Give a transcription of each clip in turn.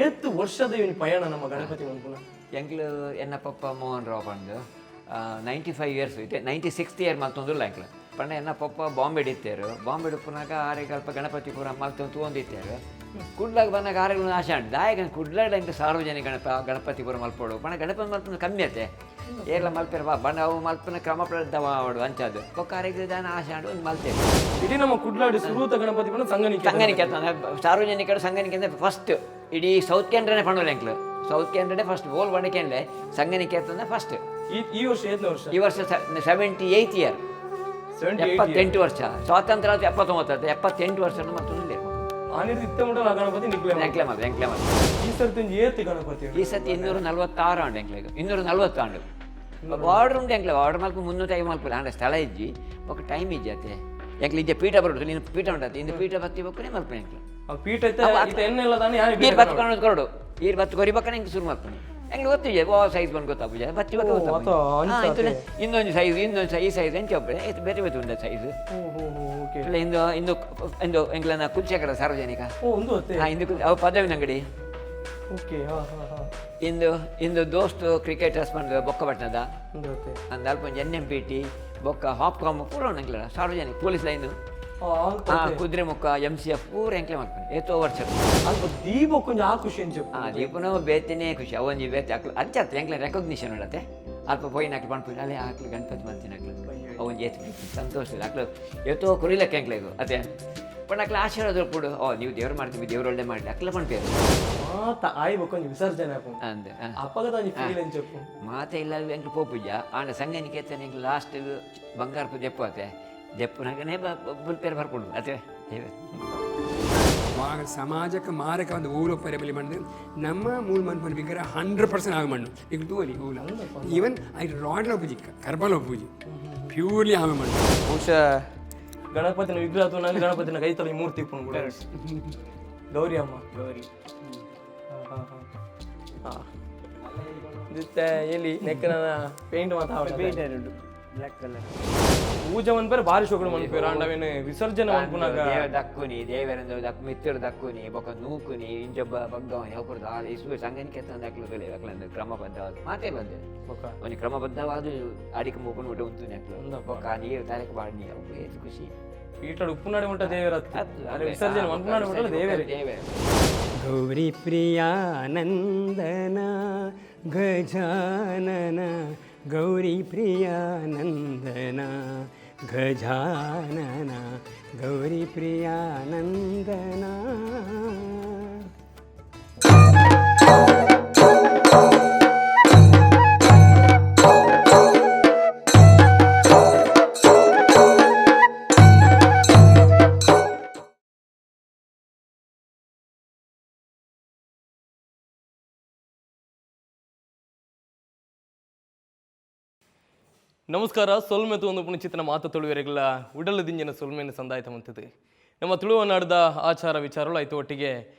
ಏತ್ ವರ್ಷದ ಇವನ್ ಪಯಣ ನಮ್ಮ ಗಣಪತಿ ಮನ್ಪುನ? ಎಂಕ್ಲು ಎನ್ನ ಪಪ್ಪ ಮೋಹನ್ ರಾವ್ ಪಂದು 95 ಇಯರ್ಸ್ ಇತ್ತೆ, 96th year ಮಲ್ತೊಂದುಲ್ಲ ಎಂಕ್ಲು. ಪಂಡ ಎನ್ನ ಪಪ್ಪ ಬಾಂಬೆಡ್ ಇತ್ತೇರು. ಬಾಂಬೆಡ್ ಉಪ್ಪುನಾಗ ಆರೆಗ್ ಅಲ್ಪ ಗಣಪತಿ ಪೂರ ಮಲ್ತೊಂದು ತೂವೊಂದಿತ್ತೇರು. ಕುಡ್ಲಾಗ ಬಂದಾಗ ಆರೆಗ್ ಆಶೆ ಉಂಟು, ದಾಯೆಗ್ ಕುಡ್ಲಾಡ್ ಎಂಕ್ ಸಾರ್ವಜನಿಕ ಗಣಪತಿ ಪೂರ ಮಲ್ಪೊಡು ಪಂಡ ಗಣಪತಿ ಮಲ್ಪುನ ಕಮ್ಮಿ ಅತ್ತೆ, ಏರ್ಲ ಮಲ್ಪೆರ್ ಬಾ ಬಣ್ಣ ಅವು ಮಲ್ಪುನ ಕ್ರಮ ಪ್ರಬದ್ಧವ ಆವಡು ಅಂಚಾದ್ ಬೊಕ್ಕ ಆರೆಗ್ ದಾನ ಆಶೆ ಉಂಟು, ಒಂದು ಮಲ್ತೇರು. ಇಡೀ ನಮ್ಮ ಕುಡ್ಲಾಡಿ ಸುರೂತ ಗಣಪತಿ ಪಂಡ ಸಂಗನಿಕೆ. ಸಂಗನಿಕೆ ಸಾರ್ವಜನಿಕರು ಸಂಗನಿಕೆ ಫಸ್ಟ್ ಇಡೀ ಸೌತ್ ಕೇಂದ್ರನೇ ಪಂಡೋಲೆ ಎಂಕ್ಲು. ಸೌತ್ ಕೇಂದ್ರನೇ ಫಸ್ಟ್ ಓಲ್ ಬಂಡಕೇನ್ಲೆ ಸಂಗನಿಕೇತನ ಫಸ್ಟ್. ಈ ವರ್ಷ ಏತ್ನ ವರ್ಷ? ಈ ವರ್ಷ 78th year. 78 ವರ್ಷ. ಸ್ವಾತಂತ್ರ್ಯ ಆದ 79, 78 ವರ್ಷ ಮತ್ತೊಂದು. ಆನಿರ್ದು ಇತ್ತೆ ಮುಟ್ಟ ಗಣಪತಿ ನಿಕ್ಲೆ ಎಂಕ್ಲೆ ಮಾತ್ರ, ಎಂಕ್ಲೆ ಮಾತ್ರ. ಈ ಸರ್ತಿ ಒಂಜಿ ಏತ್ ಗಣಪತಿ? ಈ ಸರ್ತಿ 246 ಆಂಡು ಎಂಕ್ಲೆಗ್, 240 ಆಂಡು. ಆರ್ಡರ್ ಉಂಟು ಎಂಕ್ಲೆ, ಆರ್ಡರ್ ಮಲ್ಪ 350 ಮಲ್ಪುಲೆ. ಆಂಡ ಸ್ಥಳ ಇಜ್ಜಿ ಬೊಕ್ಕ ಟೈಮ್ ಇಜ್ಜಿ ಅತ್ತೆ. ಎಂಕ್ಲೆ ಇಜ್ಜೆ ಪೀಠ ಬರೋದು, ನೀನು ಪೀಠ ಉಂಟು, ಇಂದು ಪೀಠ ಬತ್ತಿ ಬೊಕ್ಕನೆ ಮಲ್ಪುನೆ ಎಂಕ್ಲೆ. ಆ ಪೀಠ ಇತ್ತೆ ಇತ್ತೆ ಎಣ್ಣೆ ಎಲ್ಲ ತಾನೆ ಯಾರು ಈರ್ ಬತ್ತು ಕಾಣೋದು ಕೊರಡು, ಈರ್ ಬತ್ತು ಕೊರಿ ಬಕ್ಕನೆ ಎಂಕ್ ಶುರು ಮಲ್ಪುನೆ. ಎಂಕ್ಲೆ ಗೊತ್ತಿದೆ ಓ ಸೈಜ್ ಬಂದು ಗೊತ್ತಾಪುಜ, ಬತ್ತಿ ಬಕ್ಕ ಗೊತ್ತಾಪುಜ. ಇನ್ನೊಂದು ಸೈಜ್, ಇನ್ನೊಂದು ಈ ಸೈಜ್ ಎಂಚ ಒಪ್ಪೆ ಬೇರೆ ಬೇರೆ ಉಂಟು ಸೈಜ್. ಇಲ್ಲ ಇಂದು ಇಂದು ಇಂದು ಎಂಕ್ಲನ ಕುಲ್ಚೇಕರ ಸಾರ್ವಜನಿಕ. ಓ ಒಂದು ಅತ್ತೆ. ಹಾ, ಇಂದು ಅವು ಪದವಿನ ಅಂಗಡಿ. ಓಕೆ, ಹಾ ಹಾ ಹಾ. ಇಂದು ಇಂದು ದೋಸ್ತು ಕ್ರಿಕೆಟರ್ಸ್ ಬಂದು ಬೊಕ್ಕಪಟ್ಟಣದ ಒಂದು ಅತ್ತೆ. ಅಂದ್ ಅಲ್ಪ ಒಂಜಿ ಎನ್ ಎಂ ಪಿ ಟಿ ಬೊಕ್ಕ ಹಾಪ್ಕಾಮ್ ಪೂರ ಉಂಡು ಎಂಕ್ಲ ಸಾರ್ವಜನಿಕ, police line, Kudremukh, M C F ಪೂರ ಎಂಕ್ಲೆ ಮಲ್ಪುನೆ ಏತೋ ವರ್ಷ. ಅಲ್ಪ ದೀಪಕ್ಕೊಂಜಿ ಆ ಖುಷಿ ಎಂಚ? ಆ ದೀಪನ ಬೇತೆನೇ ಖುಷಿ, ಅವೊಂಜಿ ಬೇತೆ ಅಕ್ಲು ಅಂಚತ್ತೆ. ಎಂಕ್ಲೆ ರೆಕಗ್ನಿಷನ್ ಉಂಡತ್ತೆ. ಅಲ್ಪ ಪೋಯಿನ ಅಕ್ಲು ಪನ್ಪುನಿ ಅಲ್ಲೇ ಅಕ್ಲು ಗಣಪತಿ ಮಲ್ತಿನ ಅಕ್ಲು, ಅವೊಂಜಿ ಏತ್ ಸಂತೋಷ ಇಲ್ಲ. ಅಕ್ಲು ಏತೋ ಕುರಿಲಕ್ಕೆ ಎಂಕ್ಲೆಗು ಅತ್ತೆ. ಪಂಡ ಅಕ್ಲು ಆಶೀರ್ವಾದ ಕೊಡು, ಓ ನೀವು ದೇವ್ರು ಮಾಡ್ತೀವಿ, ದೇವ್ರು ಒಳ್ಳೆ ಮಾಡಲಿ ಅಕ್ಲ ಪನ್ಪೇರು. ಮಾತ ಆಯಿ ಬೊಕ್ಕೊಂಜಿ ವಿಸರ್ಜನೆ ಆಪುಂಡು. ಅಂದ್ ಅಪ್ಪಗದ ಒಂಜಿ ಫೀಲ್ ಎಂಚಪ್ಪು? ಮಾತೆ ಇಲ್ಲ, ಎಂಕ್ಲು ಪೋಪುಜ. ಆಂಡ ಸಂಗನಿಕೇತನ ಎಂಕ್ಲು ಲಾಸ್ಟ್ ಬಂಗಾರపు ದೆಪ್ಪು ಅತ್ತೆ, ದೆಪ್ಪುನಾಗನೇ ಬುಲ್ಪೇರು ಬರ್ಪುಂಡು ಅತ್ತೆ. ಸಮಾಜಕ್ಕೆ ಮಾರಕ ಒಂದು ಊರು ಪೆರಬಲಿ ಮಣ್ಣು ನಮ್ಮ ಮೂಲ ಮನ್ಪುನ ವಿಗ್ರಹ 100% ಆಗ ಮಣ್ಣು ಈಗ ತೂವಲಿ ಊಲ ಈವನ್ I ರಾಡ್ಲ ಪೂಜಿ, ಕರ್ಬಲ ಪೂಜಿ, ಪ್ಯೂರ್ಲಿ ಆమె ಮಣ್ಣು. ಬಹುಶಃ ಗಣಪತಿನ ವಿಗ್ರಹ ತೂನಾಗ ಗಣಪತಿನ ಕೈತಲ ಈ ಮೂರ್ತಿ ಇಪ್ಪುಂಡು ಕೂಡ. ಗೌರಿ ಅಮ್ಮ ಗೌರಿ. ಹಾ ದಿತ್ತೆ ಎಲ್ಲಿ ನೆಕ್ಕನ ಪೇಂಟ್ ಮಾತ ಪೇಂಟ್ ಬ್ಲ್ಯಾಕ್ ಕಲರ್. ಪೂಜೆ ಮನ್ಪೇರೆ ಬಾರಿ ಶೋಕಡು ಮನ್ಪೇರು, ಆಂಡವೇನು ವಿಸರ್ಜನೆ ಮನ್ಪುನಾಗ ದೇವ ದಕ್ಕುನಿ, ದೇವರಂದ ದಕ್ಕು ಮಿತ್ತರು ದಕ್ಕುನಿ ಬೊಕ ನೂಕುನಿ ಇಂಚ ಬಗ್ಗವನಿ ಅವಕುರ್ದು ಆ ಇಸುವೆ ಸಂಗನಿಕೇತನ ದಾಖಲು ಅಕ್ಲಂದು ಕ್ರಮಬದ್ಧವಾದ ಮಾತೇ ಬಂದೆ. ಬೊಕ ಒಂಜಿ ಕ್ರಮಬದ್ಧವಾದ ಅಡಿಕೆ ಮೂಪುನ ಮುಟ್ಟ ಉಂತುನಿ ಅಕ್ಲು. ಬೊಕ ನೀರು ತಲೆಗೆ ಬಾಡ್ನಿ ಅವು ಏತ್ ಖುಷಿ. ಪೀಠಡ್ ಉಪ್ಪುನಾಡಿ ಮುಟ್ಟ ದೇವರ ವಿಸರ್ಜನೆ ಮನ್ಪುನಾಡಿ ಮುಟ್ಟ ದೇವರೇ. ದೇವರೇ. ಗೌರಿ ಪ್ರಿಯಾನಂದನ ಗಜಾನನ, ಗೌರಿ ಪ್ರಿಯಾನಂದನ ಗಜಾನನ, ಗೌರಿ ಪ್ರಿಯಾನಂದನ. ನಮಸ್ಕಾರ. ಸೊಲ್ಮೆ ಒಂದು ಪುಣಿಚಿತನ ಮಾತು ತುಳುವೆರೆಗಳ ಉಡಲು ದಿಂಜಿನ ಸೊಲ್ಮೆಯನ್ನು ಸಂದಾಯಿತ ಮಂತದ್ದು. ನಮ್ಮ ತುಳುವ ನಾಡ್ದ ಆಚಾರ ವಿಚಾರಗಳು ಆಯ್ತು ಒಟ್ಟಿಗೆ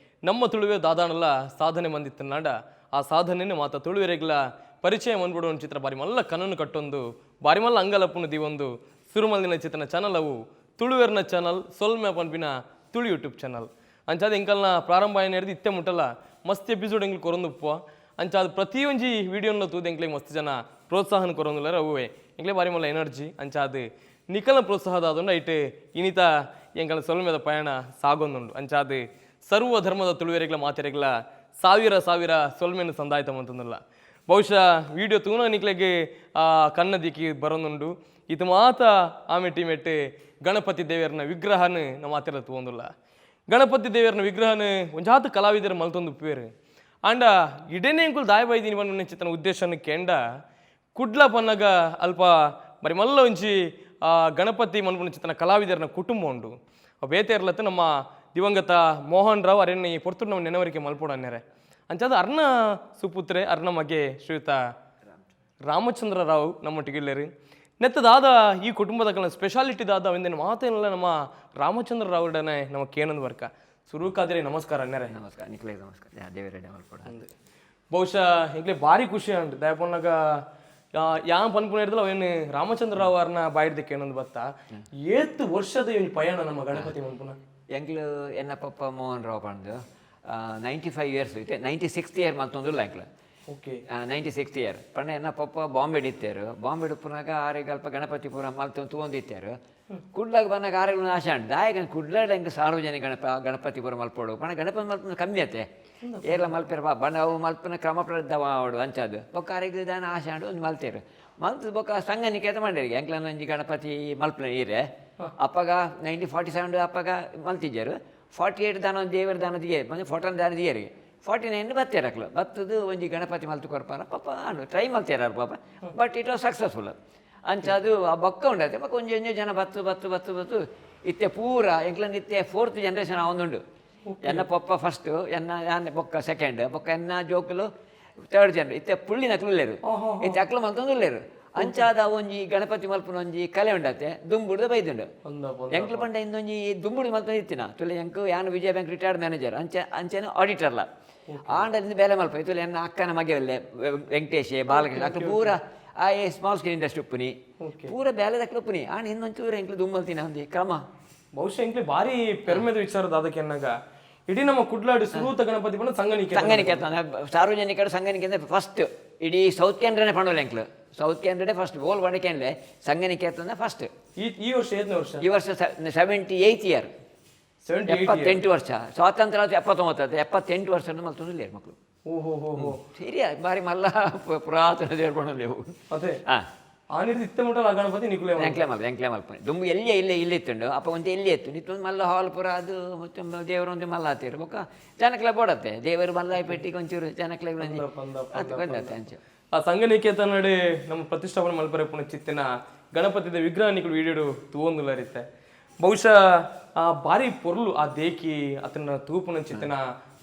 ನಮ್ಮ ತುಳುವೆ ದಾದಾನಲ್ಲ ಸಾಧನೆ ಮಂದಿತ್ತು ನಾಡ ಆ ಸಾಧನೆಯನ್ನು ಮಾತ ತುಳುವೆರೆಗಳ ಪರಿಚಯ ಮಂದ್ಬಿಡುವ ಚಿತ್ರ ಬಾರಿ ಮಲ್ಲ ಕನನು ಕಟ್ಟೊಂದು ಬಾರಿ ಮಲ್ಲ ಅಂಗಲಪ್ಪುನು ದಿವೊಂದು ಸುರುಮಲ್ದಿನ ಚಿತ್ರನ ಚಾನಲ್ ಅವು ತುಳುವೆರ್ನ ಚಾನಲ್ ಸೊಲ್ಮೆ ಪನ್ಪಿನ ತುಳು ಯೂಟ್ಯೂಬ್ ಚಾನಲ್. ಅಂಚಾದ ಎಂಕಲ್ನ ಪ್ರಾರಂಭ ಏನ್ ಹಿಡ್ದು ಇತ್ತೆ ಮುಟ್ಟಲ್ಲ ಮಸ್ತ್ ಎಪಿಸೋಡ್ ಎಂಕ್ಲು ಕೊರೊಂದು ಉಪ್ಪುವ. ಅಂಚಾದ ಪ್ರತಿಯೊಂಜಿ ವಿಡಿಯೋನ ತೂದು ಎಂಕ್ಲೆಗ್ ಮಸ್ತ್ ಜನ ಪ್ರೋತ್ಸಾಹನ ಕೊರೊಂದುಲ್ಲೆರ್, ಅವುವೆ ಎಂಕ್ಲೆ ಬಾರಿ ಮಲ್ಲ ಎನರ್ಜಿ. ಅಂಚಾದ್ ನಿಕಲ್ನ ಪ್ರೋತ್ಸಾಹದ ಆದುಂಡು ಐಟ್ ಇನಿತ ಎಂಕಲ್ನ ಸೊಲ್ಮೆದ ಪಯಣ ಸಾಗೊಂದುಂಡು. ಅಂಚಾದ್ ಸರ್ವ ಧರ್ಮದ ತುಳುವೆರೆಗ್ಲ ಮಾತೆರೆಗ್ಲ ಸಾವಿರ ಸಾವಿರ ಸೊಲ್ಮೆನ ಸಂದಾಯ್ತ ಮಂತಂದುಲ್ಲ. ಬಹುಶಃ ವಿಡಿಯೋ ತೂನ ನಿಕ್ಲೆಗ್ ಆ ಕಣ್ಣ ದಿಕ್ಕಿ ಬರೊಂದುಂಡು. ಇದು ಮಾತ ಆಮೆ ಟೀಮೆಟ್ ಗಣಪತಿ ದೇವರನ ವಿಗ್ರಹನ ನಮ್ಮ ಆತಿರ ತೂವೊಂದುಲ್ಲ. ಗಣಪತಿ ದೇವರನ ವಿಗ್ರಹನ ಒಂಜಾತ್ ಕಲಾವಿದರ ಮಲ್ತೊಂದು ಉಪ್ಪುವೆರ್. ಆಂಡ ಇಡೇನೆ ಎಂಕುಲು ದಾಯ ಬೈದಿನಿ ಪನ್ಪಿನ ಚಿತ್ತನ ಉದ್ದೇಶನ ಕೆಂಡ ಕುಡ್ಲ ಪನ್ನಗ ಅಲ್ಪ ಬರಿ ಮಲ್ಲ ಒಂಜಿ ಗಣಪತಿ ಮನ್ಪುನ ಚಿತ್ತನ ಕಲಾವಿದರನ ಕುಟುಂಬ ಉಂಡು. ಬೇತೆರ್ಲತ್ತು ನಮ್ಮ ದಿವಂಗತ ಮೋಹನ್ ರಾವ್ ಅರೆನ್ನ ಈ ಪೊರ್ತುಡು ನಮ್ಮ ನೆನವರಿಕೆ ಮಲ್ಪೊಡು ಅನ್ನೆರೆ. ಅಂಚಾದ ಅರ್ನ ಸುಪುತ್ರೆ ಅರ್ನ ಮಗೆ ಶ್ರೀಯುತ ರಾಮಚಂದ್ರ ರಾವ್ ನಮ್ಮೊಟ್ಟಿಗೆ ಇಲ್ಲೆರ್. ನೆತ್ತ ದಾದ ಈ ಕುಟುಂಬದ ಸ್ಪೆಷಾಲಿಟಿ ದಾದ ಅವೆಂದೇನು ಮಾತೇನಲ್ಲ ನಮ್ಮ ರಾಮಚಂದ್ರ ರಾವ್ಡನೆ ನಮ್ಮ ಕೇನಂದ್ ವರ್ಕ ಸುರುಕಾದ್ರೆ. ನಮಸ್ಕಾರ ಅನ್ನೆರೆ. ನಮಸ್ಕಾರ ನಿಕ್ಲೆ, ನಮಸ್ಕಾರ ದೇವರೆಡ್ಡೆ ಮಲ್ಪೊಡು. ಬಹುಶಃ ಎಂಕ್ಲೆ ಭಾರಿ ಖುಷಿ ಉಂಟು. ದಯಪೊನ್ನಗ ಯಾನ್ ಪನ್ಪುನ ಹಿಡ್ದಲ್ಲ ಅವೇನು ರಾಮಚಂದ್ರ ರಾವ್ ಅವ್ರನ್ನ ಬಾಯಿಡ್ದಕ್ಕೆ ಏನೊಂದು ಬತ್ತ ಏತ್ ವರ್ಷದ ಇವನ್ ಪಯಣ ನಮ್ಮ ಗಣಪತಿ ಮನ್ಪುನ? ಎಂಕ್ಲು ಎನ್ನ ಪಪ್ಪ ಮೋಹನ್ ರಾವ್ ಪಂದು 95 ಇಯರ್ಸ್ ಇತ್ತೆ 96th year ಮಲ್ತೊಂದುಲ್ಲ ಎಂಕ್ಲ. 96th year ಪಂಡ ಎನ್ನ ಪಪ್ಪ ಬಾಂಬೆಡ್ ಇತ್ತೇರು. ಬಾಂಬೆಡ್ ಉಪ್ಪುನಾಗ ಆರೆಗ್ ಅಲ್ಪ ಗಣಪತಿ ಪೂರ ಮಲ್ತೊಂದು ತೂವೊಂದಿತ್ತೇರು. ಕುಡ್ಲಾಗ ಬಂದಾಗ ಆರೆಗ್ ಆಶೆ ಉಂಡು ದಾಯೆಗ್ ಕುಡ್ಲಾಡ್ ಎಂಕ್ ಸಾರ್ವಜನಿಕ ಗಣಪತಿ ಪೂರ ಮಲ್ಪೊಡು ಪಂಡ ಗಣಪತಿ ಮಲ್ಪುನ ಕಮ್ಮಿ ಅತ್ತೆ ಏರ್ಲ ಮಲ್ಪೆರ್ ಬಣ್ಣ ಅವು ಮಲ್ಪುನ ಕ್ರಮ ಪ್ರಬದ್ಧ ಆವೊಡು ಅಂಚಾದ್ ಬೊಕ್ಕ ಆರೆಗ್ ದಾನ ಆಶೆ ಉಂಡು ಒಂದು ಮಲ್ತೇರು ಮಲ್ತ್ ಬೊಕ್ಕ ಸಂಘನಿಕೇತ ಮಂಡೇರಿಗೆ ಎಂಕ್ಲನ ಒಂಜಿ ಗಣಪತಿ ಮಲ್ಪುನ ಈರೆ ಅಪ್ಪಗ 1947 ಅಪ್ಪಗ ಮಲ್ತಿಜ್ಜರು 48 ದಾನ ಒಂದು ದೇವರ ದಾನ ದಿಯೇ ಮಂಜೆ ಫೋಟೋನ ದಾನ ದಿಯೇರಿಗೆ 49 ಬತ್ತೇರು ಅಕ್ಲು ಬತ್ತದು ಒಂಜಿ ಗಣಪತಿ ಮಲ್ತು ಕೊರ್ಪಾರ ಪಾಪ ಆಂಡು ಟ್ರೈ ಮಲ್ತೇರಾರು ಪಾಪ ಬಟ್ it was successful ಅಂಚ ಅದು ಆ ಬೊಕ್ಕ ಉಂಡತೆ ಬೊಕ್ಕ ಒಂಜಿ ಒಂಜಿ ಜನ ಬತ್ತು ಬತ್ತು ಬತ್ತು ಬತ್ತು ಇತ್ತೆ ಪೂರ ಎಂಕ್ಲನ ಇತ್ತೆ ಫೋರ್ತ್ ಜನರೇಷನ್ ಆವೊಂದುಂಡು. ಎನ್ನ ಪಪ್ಪ ಫಸ್ಟ್, ಎನ್ನ ಯಾನ್ ಬೊಕ್ಕ ಸೆಕೆಂಡ್, ಬೊಕ್ಕ ಎನ್ನ ಜೋಕುಲು ಥರ್ಡ್ ಜನರು ಇತ್ತೆ ಪುಳ್ಳಿನಕ್ಲು ಉಲ್ಲೇರು ಇತ್ತೆ ಅಕ್ಲು ಮಲ್ತೊಂದು ಉಲ್ಲೇರು. ಅಂಚಾದ ಒಂಜಿ ಗಣಪತಿ ಮಲ್ಪುನ ಒಂಜಿ ಕಲೆ ಉಂಡತೆ ದುಂಬುಡ್ದು ಬೈದುಂಡು. ಎಂಕ್ಲು ಪಂಡ ಇಂದೊಂಜಿ ದುಂಬುಡು ಮಲ್ತೊಂದು ಇತ್ತಿನ ತುಲೆ ಎಂಕು ಯಾನ್ ವಿಜಯ ಬ್ಯಾಂಕ್ ರಿಟೈರ್ಡ್ ಮ್ಯಾನೇಜರ್ ಅಂಚೆ ಅಂಚೆನ ಆಡಿಟರ್ಲ ಆಂಡದಿಂದ ಬೇಲೆ ಮಲ್ಪ ತುಲೆ ಎನ್ನ ಅಕ್ಕನ ಮಗೆ ಒಲ್ಲೆ ವೆಂಕಟೇಶ್ ಬಾಲಕೃಷ್ಣ ಅಕ್ಲು ಪೂರ ಆ ಎ ಸ್ಮಾಲ್ ಸ್ಕೇಲ್ ಇಂಡಸ್ಟ್ರಿ ಉಪ್ಪುನಿ ಪೂರ ಬೇಲೆದಕ್ಲು ಉಪ್ಪುನಿ ಆಂಡ ಇನ್ನೊಂಚೂರು ಎಂಕ್ಲು ದುಂಬಲ್ತಿನ ಒಂಜಿ ಕ್ರಮ. ಬಹುಶಃ ಎಂಕ್ಲೆ ಭಾರಿ ಪೆರ್ಮೆದ ವಿಚಾರದ ಅದಕ್ಕೆ ಎನ್ನಾಗ ಇಡೀ ನಮ್ಮ ಕುಡ್ಲಾಡಿ ಸುರೂತ ಗಣಪತಿ ಪಂಡ ಸಂಗನಿಕೆ ಸಂಗನಿಕೇತನ ಸಾರ್ವಜನಿಕರು ಸಂಗನಿಕೆ ಫಸ್ಟ್ ಇಡೀ ಸೌತ್ ಕೇಂದ್ರನೇ ಪಂಡೋಲೆ ಎಂಕ್ಲು ಸೌತ್ ಕೇಂದ್ರನೇ ಫಸ್ಟ್ ಓಲ್ ವಡಕೇಂದ್ರೆ ಸಂಗನಿಕೇತನ ಫಸ್ಟ್. ಈ ಈ ವರ್ಷ ಏತನೇ ವರ್ಷ? ಈ ವರ್ಷ 78 ಇಯರ್. 78. 78 ವರ್ಷ. ಸ್ವಾತಂತ್ರ್ಯ 79, 78 ವರ್ಷ ಮಲ್ತೊಂದು ಮಕ್ಕಳು. ಓಹೋ ಹೋ ಹೋ. ಸರಿಯಾ ಬಾರಿ ಮಲ್ಲ ಪುರಾತನ ದೇವ್ರು ಅವು. ಅದೇ. ಹಾ. ಆ ನೀರು ಇತ್ತೆ ಮುಟ್ಟಲ್ಲ ಆ ಗಣಪತಿ ನಿಕುಲೆ ಎಂಕ್ಲೆ ಮಲ್ಪ ಎಂಕ್ಲೆ ಮಲ್ಪ ದುಂಬು ಎಲ್ಲಿಯೇ ಇಲ್ಲೇ ಇಲ್ಲಿ ಇತ್ತುಂಡು ಅಪ್ಪ ಒಂದು ಎಲ್ಲಿ ಇತ್ತು ಇತ್ತೊಂದು ಮಲ್ಲ ಹಾಲ್ ಪೂರ ಅದು ಮತ್ತೆ ದೇವರು ಒಂದು ಮಲ್ಲ ಆತಿರು ಬೊಕ್ಕ ಜನಕ್ಲೆ ಬೋಡತ್ತೆ ದೇವರು ಮಲ್ಲ ಪೆಟ್ಟಿಗೆ ಒಂಚೂರು ಜನಕ್ಲೆ ಬಂದತ್ತೆ ಅಂಚು. ಆ ಸಂಗನಿಕೇತನಡೆ ನಮ್ಮ ಪ್ರತಿಷ್ಠಾಪನೆ ಮಲ್ಪರೆ ಪುಣ ಚಿತ್ತಿನ ಗಣಪತಿದ ವಿಗ್ರಹ ನಿಕುಲು ವೀಡಿಯೋಡು ತೂವೊಂದುಲ್ಲ ರೀತೆ. ಬಹುಶಃ ಆ ಬಾರಿ ಪೊರ್ಲು ಆ ದೇಕಿ ಅತನ ತೂಪುನ ಚಿತ್ತಿನ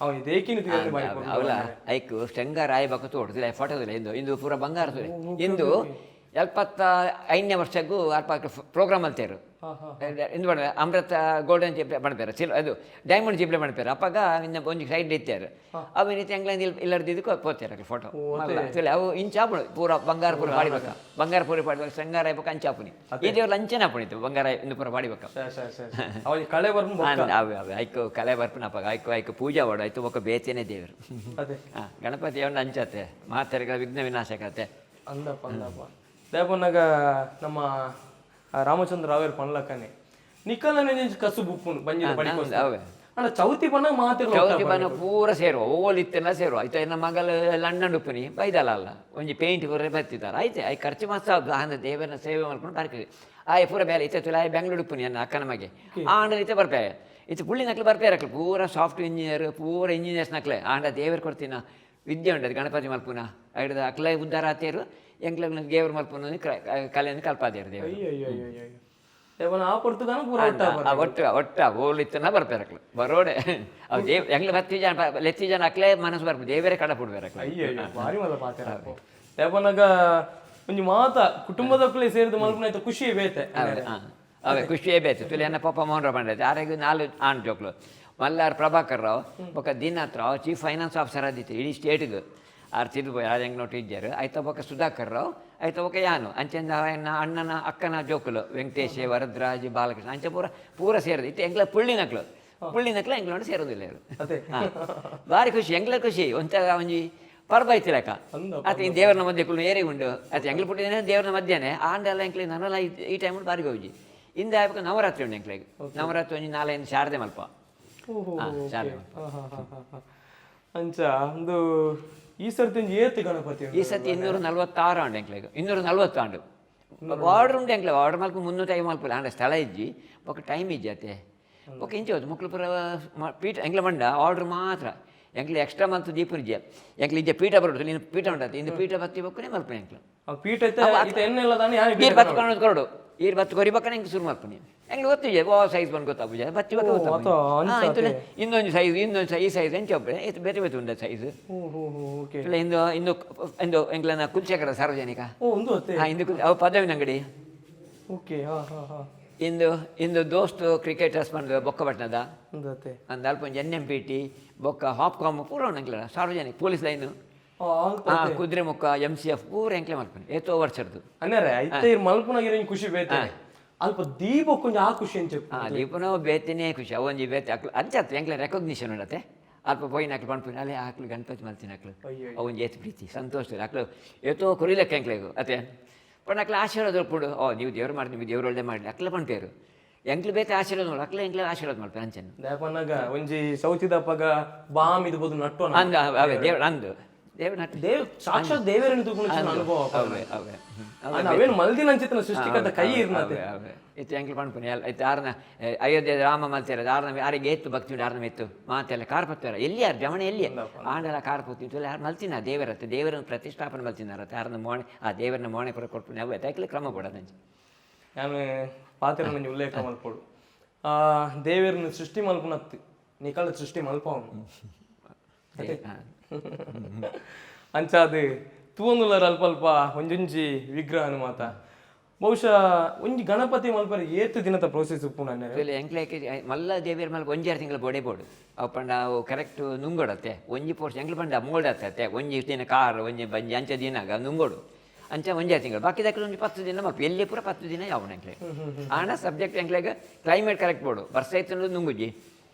ಅವ ದೇಕಿನ ತಿಂದು ಬಾರಿ ಪೊರ್ಲು. ಅವಲ ಐಕು ಶೃಂಗಾರ ಆಯ್ಬಕ ತೋಡುದಿಲ್ಲ ಫೋಟೋದಿಲ್ಲ ಇಂದು ಇಂದು ಪೂರ ಬಂಗಾರ ತೋಡೆ ಇಂದು 75ನೇ ವರ್ಷಕ್ಕೂ ಅಲ್ಪ ಪ್ರೋಗ್ರಾಮ್ ಅಂತೇರು ಇಂದು ಪಂಡ ಅಮೃತ ಗೋಲ್ಡನ್ ಜಿಪ್ಲೆ ಪಣ್ಪೇರು ಸಿಲ್ ಅದು ಡೈಮಂಡ್ ಜಿಪ್ಲೆ ಪಣ್ಪೇರು ಅಪ್ಪಗ ಇನ್ನ ಒಂಜಿ ಸೈಡ್ ಇತ್ತೇರು ಅವು ರೀತಿ ಎಂಗ್ಲಂದ್ ಇಲ್ಲರ್ದಿದ್ದು ಪೋತೇರು ಫೋಟೋ ಅವು ಇಂಚಾಪುಣು ಪೂರ ಬಂಗಾರ ಪೂರ ಪಾಡಿಬೇಕ ಬಂಗಾರ ಪೂರ ಪಾಡಿಬೇಕ ಶೃಂಗಾರ ಆಯ್ಬಕ ಅಂಚಾಪುನಿ ಈ ದೇವ್ರ ಅಂಚನೆ ಆಪುಣಿತ್ತು ಬಂಗಾರ ಇಂದು ಪೂರ ಪಾಡಿಬೇಕ. ಸರಿ ಸರಿ ಸರಿ ಅವ ಕಳೆ ಬರ್ಪು. ಅವೆ ಅವೆ ಐಕು ಕಲೆ ಬರ್ಪುನ ಅಪ್ಪಗ ಐಕು ಐಕು ಪೂಜೆ ಮಾಡು ಆಯ್ತು ಒಕ್ಕ ಬೇತೇನೆ ದೇವರು. ಅದೇ. ಹಾಂ ಗಣಪತಿ ಅವನ ಅಂಚತೆ ಮಾತೆರೆಗಳ ವಿಘ್ನ ವಿನಾಶಕತೆ. ಅಂದಪ್ಪ ಅಂದಪ್ಪ ದೇಪನ್ನಾಗ ನಮ್ಮ ಆ ರಾಮಚಂದ್ರ ರಾವೇರ್ ಪನ್ಲಕ್ಕನೆ ನಿಕ್ಕಲನೆ ಕಸು ಬುಪ್ಪುನು ಬಂಜಿದ ಪಡಿಕೋಸ್ತ ಅವೇ. ಅಣ್ಣ ಚೌತಿ ಬಣ್ಣ ಮಾತಿರ್ಲ. ಚೌತಿ ಬಣ್ಣ ಪೂರ ಸೇರುವ ಓಲ್ ಇತ್ತೆಲ್ಲ ಸೇರುವ ಆಯ್ತು ಎನ್ನ ಮಗಲು ಲಂಡನ್ ಉಪ್ಪುನಿ ಬೈದಲ್ಲ ಅಲ್ಲ ಒಂಜಿ ಪೇಂಟ್ ಪೂರ ಬತ್ತಿದ್ದಾರೆ ಆಯ್ತು I ಖರ್ಚು ಮಸ್ತ್ ಆದ್ದು ಅಂದ ದೇವರನ್ನ ಸೇವೆ ಮಾಡ್ಕೊಂಡು ಬರ್ತೀವಿ ಆಯ್ ಪೂರ ಬೇಲೆ ಇತ್ತೆ ತುಲ ಆಯ್ ಬೆಂಗಳೂರು ಉಪ್ಪುನಿ ನನ್ನ ಅಕ್ಕನ ಮಗೆ ಆಂಡ ಇತ್ತೆ ಬರ್ಪೆ ಇತ್ತೆ ಪುಳ್ಳಿ ನಕ್ಲು ಬರ್ಪೆ ಅಕ್ಲು ಪೂರ ಸಾಫ್ಟ್ ಇಂಜಿನಿಯರ್ ಪೂರ ಇಂಜಿನಿಯರ್ಸ್ ನಕ್ಲೆ ಆಂಡ ದೇವರು ಕೊಡ್ತೀನ ವಿದ್ಯೆ ಉಂಡದು ಗಣಪತಿ ಮಲ್ಪುನ ಐಡ್ದ ಅಕ್ಲೆ ಉದ್ಧಾರ ಆತೇರು ಎಂಕ್ಲ ದೇವರು ಮಲ್ಪುನ ಕಲೆಯನ್ನು ಕಲ್ಪಾದೇರು ದೇವರು. ಅಯ್ಯೋ ಅಯ್ಯೋ ಅಯ್ಯೋ ಅಯ್ಯೋ ದೇವನ ಆ ಪೊರ್ತುಗಾನ ಪೂರ ಒಟ್ಟ. ಆ ಒಟ್ಟು ಒಟ್ಟ ಓಲಿತ್ತನ ಬರ್ಪೇರು ಅಕ್ಲು ಬರೋಡೆ ಅವು ದೇವ್ ಎಂಗ್ಲ ಹತ್ತಿ ಜನ ಲೆತ್ತಿ ಜನ ಅಕ್ಲೆ ಮನಸ್ಸು ಬರ್ಪು ದೇವರೇ ಕಡ ಪುಡ್ಬೇರು ಅಕ್ಲೆ. ಅಯ್ಯೋ ಅಯ್ಯೋ ಭಾರಿ ಮಲ್ಲ ಪಾತ್ರ ದೇವನಾಗ ಒಂಜಿ ಮಾತ ಕುಟುಂಬದಕ್ಕಲೇ ಸೇರಿದ ಮಲ್ಪುನ ಆಯ್ತು ಖುಷಿ ಬೇತೆ. ಅವೇ ಖುಷಿಯೇ ಬೇಕು ತುಲಿ ಎನ್ನ ಪಾಪ ಮೋಹನ್ ರಾವ್ ಪಂಡಿತ ಆರೆಗ್ ನಾಲ್ ಆಣ್ ಜೋಕ್ಲು ಮಲ್ಲಾರ್ ಪ್ರಭಾಕರ್ ರಾವ್ ಬೊಕ್ಕ ದಿನಾಥ್ ರಾವ್ ಚೀಫ್ ಫೈನಾನ್ಸ್ ಆಫೀಸರ್ ಆದಿತ್ತು ಇಡೀ ಸ್ಟೇಟ್ಗೆ ಆರ್ ತಿರ್ದು ಪೋಯ್ ಆರ್ ಎಂಗ್ನೋಟ್ ಇಜ್ಜಾರು ಆಯ್ತ ಬೊಕ್ಕ ಸುಧಾಕರ್ ರಾವ್ ಆಯ್ತ ಬೊಕ್ಕ ಯಾನು ಅಂಚೆಂದ ಎನ್ನ ಅಣ್ಣನ ಅಕ್ಕನ ಜೋಕುಲು ವೆಂಕಟೇಶ್ ವರದರಾಜ್ ಬಾಲಕೃಷ್ಣ ಅಂಚೆ ಪೂರ ಪೂರ ಸೇರಿದು ಇತ್ತೆ ಎಂಗ್ಲ ಪುಳ್ಳಿನಕ್ಲು ಪುಳ್ಳಿನಕ್ಲು ಎಂಗ್ಲೋಂಡು ಸೇರೋದಿಲ್ಲ ಇವ್ರು. ಅದೇ. ಹಾ. ಭಾರಿ ಖುಷಿ ಎಂಗ್ಲ ಖುಷಿ ಒಂತ ಒಂಜಿ ಪರ್ಬ ಐತಿ ಲೆಕ್ಕ ಆತ ಈ ದೇವರನ ಮಧ್ಯೆ ಕುಲ್ಲು ಏರಿ ಉಂಡು ಆತ ಎಂಗ್ಲ ಪುಟ್ಟಿದ್ದೇನೆ ದೇವರನ ಮಧ್ಯಾಹ್ನ ಆಂಡೆಲ್ಲ ಎಂಕ್ಲೆ ನನ್ನಲ್ಲ ಈ ಟೈಮ್ ಬಾರಿ ಹೋಗಿ ಇಂದ ಆಯ್ಬೇಕು ನವರಾತ್ರಿ ಉಂಡು ಎಂಕ್ಲೆಗ್ ನವರಾತ್ರಿ ಒಂಜಿ ನಾಲೆಂದು ಶಾರದೆ ಮಲ್ಪ. ಓಹೋ. ಹಾ, ಶಾರದೆ ಮಲ್ಪ. ಹಾ, ಹಾ, ಹಾ, ಹಾ, ಹಾ. ಅಂಚ ಒಂದು ಈ ಸರ್ತಿ ಒಂಜಿ ಏತ್ ಗಣಪತಿ ಉಂಡು? ಈ ಸತಿ 246 ಉಂಡು ಎಂಕ್ಲೆಗ್ 240 ಆಂಡು ಆರ್ಡರ್ ಉಂಡು ಎಂಕ್ಲೆ ಆರ್ಡರ್ ಮಲ್ಪ 305 ಮಲ್ಪಲ್ಲ ಆಂಡ ಸ್ಥಳ ಇಜ್ಜಿ ಬೊಕ್ಕ ಟೈಮ್ ಇಜ್ಜಿ ಅತ್ತೆ ಬೊಕ್ಕ ಇಂಚೆ ಹೋದು ಮಕ್ಳು ಪೂರ ಪೀಠ ಎಂಕ್ಲೆ ಮಂಡ ಆರ್ಡರ್ ಮಾತ್ರ ಎಂಕ್ಲೆ ಎಕ್ಸ್ಟ್ರಾ ಮಲ್ತು ದೀಪ ಇಜ್ಜೆ ಎಂಕ್ಲೆ ಇಜ್ಜೆ ಪೀಠ ಬರೋದು ನೀನು ಪೀಠ ಉಂಡಾತೆ ಇಂದು ಪೀಠ ಬತ್ತಿ ಬೊಕ್ಕನೆ ಮಲ್ಪನೆ ಎಂಕ್ಲು. ಆ ಪೀಠ ಐತೆ ಇತ್ತೆ ಎಣ್ಣೆಲ್ಲ ದಾನಿ ಯಾನ್ ಈರ್ ಬತ್ತು ಕಾಣೋದು ಕೊರಡು ಈರ್ ಬತ್ತು ಕೊರಿ ಬಕ್ಕನೆ ಎಂಕ್ ಶುರು ಮಲ್ಪನಿ ಎಂಕ್ಲೆ ಗೊತ್ತಿದೆ ಓ ಸೈಜ್ ಬಂದು ಗೊತ್ತಾಪುಜ ಬತ್ತಿ ಬಕ್ಕ ಗೊತ್ತಾಪುಜ. ಅಂಚ ಹಾ, ಇಂತುಲೆ ಇನ್ನೊಂದು ಸೈಜ್ ಇನ್ನೊಂದು ಸೈಜ್ ಈ ಸೈಜ್ ಎಂಚ ಒಬ್ಬೆ ಇದು ಬೇರೆ ಬೇರೆ ಉಂಡ ಸೈಜ್. ಓಹೋ ಓಕೆ. ಇಲ್ಲ ಇಂದು ಇಂದು ಇಂದು ಎಂಕ್ಲನ ಕುಲ್ಚೇಕರ ಸಾರ್ವಜನಿಕ. ಓ ಒಂದು ಅತ್ತೆ. ಹಾ ಇಂದು ಅವು ಪದವಿನ ಅಂಗಡಿ. ಓಕೆ ಹಾ ಹಾ ಹಾ. ಇಂದು ಇಂದು ದೋಸ್ತು ಕ್ರಿಕೆಟರ್ಸ್ ಬಂದು ಬೊಕ್ಕಪಟ್ಟಣದ. ಒಂದು ಅತ್ತೆ. ಅಂದ್ ಅಲ್ಪ ಒಂಜಿ ಎನ್ ಎಂ ಪಿ ಟಿ ಬೊಕ್ಕ ಹಾಪ್ಕಾಮ್ ಪೂರ ಉಂಡು ಎಂಕ್ಲ ಸಾರ್ವಜನಿಕ ಪೊಲೀಸ್ ಲೈನ್. ಆ, ಹಾ ಕುದುರೆಮುಖ ಎಂ ಸಿ ಎಫ್ ಪೂರ ಎಂಕ್ಲೆ ಮಲ್ಪನೆ ಏತೋ ವರ್ಷದ್ದು. ಅನ್ನರೆ ಐತೆ ಇರ್ ಮಲ್ಪುನಾಗಿರೋ ಇಂಗ್ ಖುಷಿ ಬೇತೆ ಅಲ್ಪ ದೀಪಕ್ಕೊಂಜಿ ಆ ಖುಷಿ ಅಂಚೆ. ಹಾ ದೀಪನ ಬೇತಿನೇ ಖುಷಿ ಅವೊಂಜಿ ಬೇತೆ ಅಕ್ಲು ಅಂಚತ್ತು ಎಂಕ್ಲೆ ರೆಕಗ್ನಿಷನ್ ಉಂಡತೆ. ಅಲ್ಪ ಪೋಯಿನ ಅಕ್ಲು ಪನ್ಪುನಿ ಅಲ್ಲೇ ಆಕ್ಲು ಗಣಪತಿ ಮಲ್ತಿನ ಅಕ್ಲು. ಅವು ಒಂಜಿ ಏತ್ ಪ್ರೀತಿ ಸಂತೋಷ ಅಕ್ಲು ಏತೋ ಕೊರಿಲೆಕ್ಕ ಎಂಕ್ಲೆಗ್ ಅತ್ತೆ. ಪಂಡ ಅಕ್ಲು ಆಶೀರ್ವಾದ ಉಪ್ಪುಂಡು. ಓ ನೀವು ದೇವ್ರು ಮಾಡಿ, ನಿಮ್ಗೆ ದೇವ್ರು ಒಳ್ಳೆ ಮಾಡಲಿ ಅಕ್ಲ ಪನ್ಪೇರು. ಎಂಕ್ಲು ಬೇತೆ ಆಶೀರ್ವಾದ ಮಾಡು, ಅಕ್ಲೆ ಎಂಕ್ಲೆ ಆಶೀರ್ವಾದ ಮಾಡ್ತಾರೆ ಅಂಚನೆ. ದಾಯಪನ್ನಾಗ ಒಂಜಿ ಸೌತಿದಪ್ಪಗ ಬಾಮ್ ಇದು ಬೋದು ನಟ್ಟು ಅಂದ ಅವೇ ದೇವ್ರ ಅಂದು ದೇವ್ರ ನಟ್ಟು. ದೇವ್ ಸಾಕ್ಷಾತ್ ದೇವರನ್ನು ತೂಕೊಂಡು ಅನುಭವ. ಅವೇ ಅವೇ. ಅಂದ್ ಅವೇನು ಮಲ್ದಿನ ಅಂಚಿತ್ತನ ಸೃಷ್ಟಿಕರ್ತ ಕೈ ಇರ್ನತೆ. ಅವೇ ಅವೇ. ಇತ್ತು ಎಂಕ್ಲು ಪನ್ಪುನಿ ಅಲ್ಲ ಇತ್ತು ಆರ್ನ ಅಯೋಧ್ಯೆ ರಾಮ ಮಲ್ತೇರ ಆರ್ನ ಆರಿಗೆ ಏತ್ತು ಭಕ್ತಿ ಉಂಡು ಆರ್ನ ಮೆತ್ತು ಮಾತೆಲ್ಲ ಕಾರ್ಪತ್ತರ ಎಲ್ಲಿ ಯಾರು ಜಮಣ ಎಲ್ಲಿ ಆಂಡಲ ಕಾರ್ಪತ್ತಿ ಇತ್ತು ಯಾರು ಮಲ್ತಿನ ದೇವರತ್ತೆ ದೇವರನ್ನು ಪ್ರತಿಷ್ಠಾಪನೆ ಮಲ್ತಿನಾರತ್ತೆ ಆರ್ನ ಮೋಣೆ ಆ ದೇವರನ್ನ ಮೋಣೆ ಪುರ ಕೊಡ್ಪುನಿ ಅವೆ ತೈಕ್ಲೆ ಕ್ರಮ ಕೊಡೋದಂಚೆ. ನಾನು ಪಾತ್ರ ನಂಜಿ ಉಲ್ಲೇಖ ಮಲ್ಪೊಡು, ಆ ದೇವರನ್ನು ಸೃಷ್ಟಿ ಮಲ್ಪುನತ್ತು ನಿಕಳ ಸೃಷ್ಟಿ ಮಲ್ಪವನು ಅಂಚಾದ ತೂವೊಂದುಲ್ಲರ್ ಅಲ್ಪ ಅಲ್ಪ ಒಂಜೊಂಜಿ ವಿಗ್ರಹನು ಮಾತ. ಬಹುಶಃ ಒಂಜಿ ಗಣಪತಿ ಮಲ್ಪರೆ ಏತ್ ದಿನದ ಪ್ರೋಸೆಸ್ ಉಪ್ಪುಂಡು ಅನ್ನೆರೆ? ಎಂಕ್ಲೇಕೆ ಮಲ್ಲ ದೇವಿಯರ ಮಲ್ಪ ಒಂಜಾರು ತಿಂಗಳು ಬೋಡೆ ಬೋಡು ಅವು ಪಂಡ ಅವು ಕರೆಕ್ಟ್ ನುಂಗೋಡತ್ತೆ. ಒಂಜಿ ಪೋರ್ಷ್ ಎಂಕ್ಲು ಪಂಡ ಮೋಡತ್ತೆ, ಒಂಜಿ ದಿನ ಕಾರ್ ಒಂಜಿ ಬಂಜಿ ಅಂಚ ದಿನಾಗ ನುಂಗೋಡು ಅಂಚ ಒಂಜಾರು ತಿಂಗಳು. ಬಾಕಿ ದಕ್ಕಲು ಒಂಜಿ 10 ದಿನ ಮಲ್ಪ ಎಲ್ಲಿ ಪೂರ 10 ದಿನ ಯಾವ ಎಂಕ್ಲೆ. ಆಣ ಸಬ್ಜೆಕ್ಟ್ ಎಂಕ್ಲೆಗ್ ಕ್ಲೈಮೇಟ್ ಕರೆಕ್ಟ್ ಬೋಡು, ಬರ್ಸ ಇತ್ತು ನುಂಗುಜಿ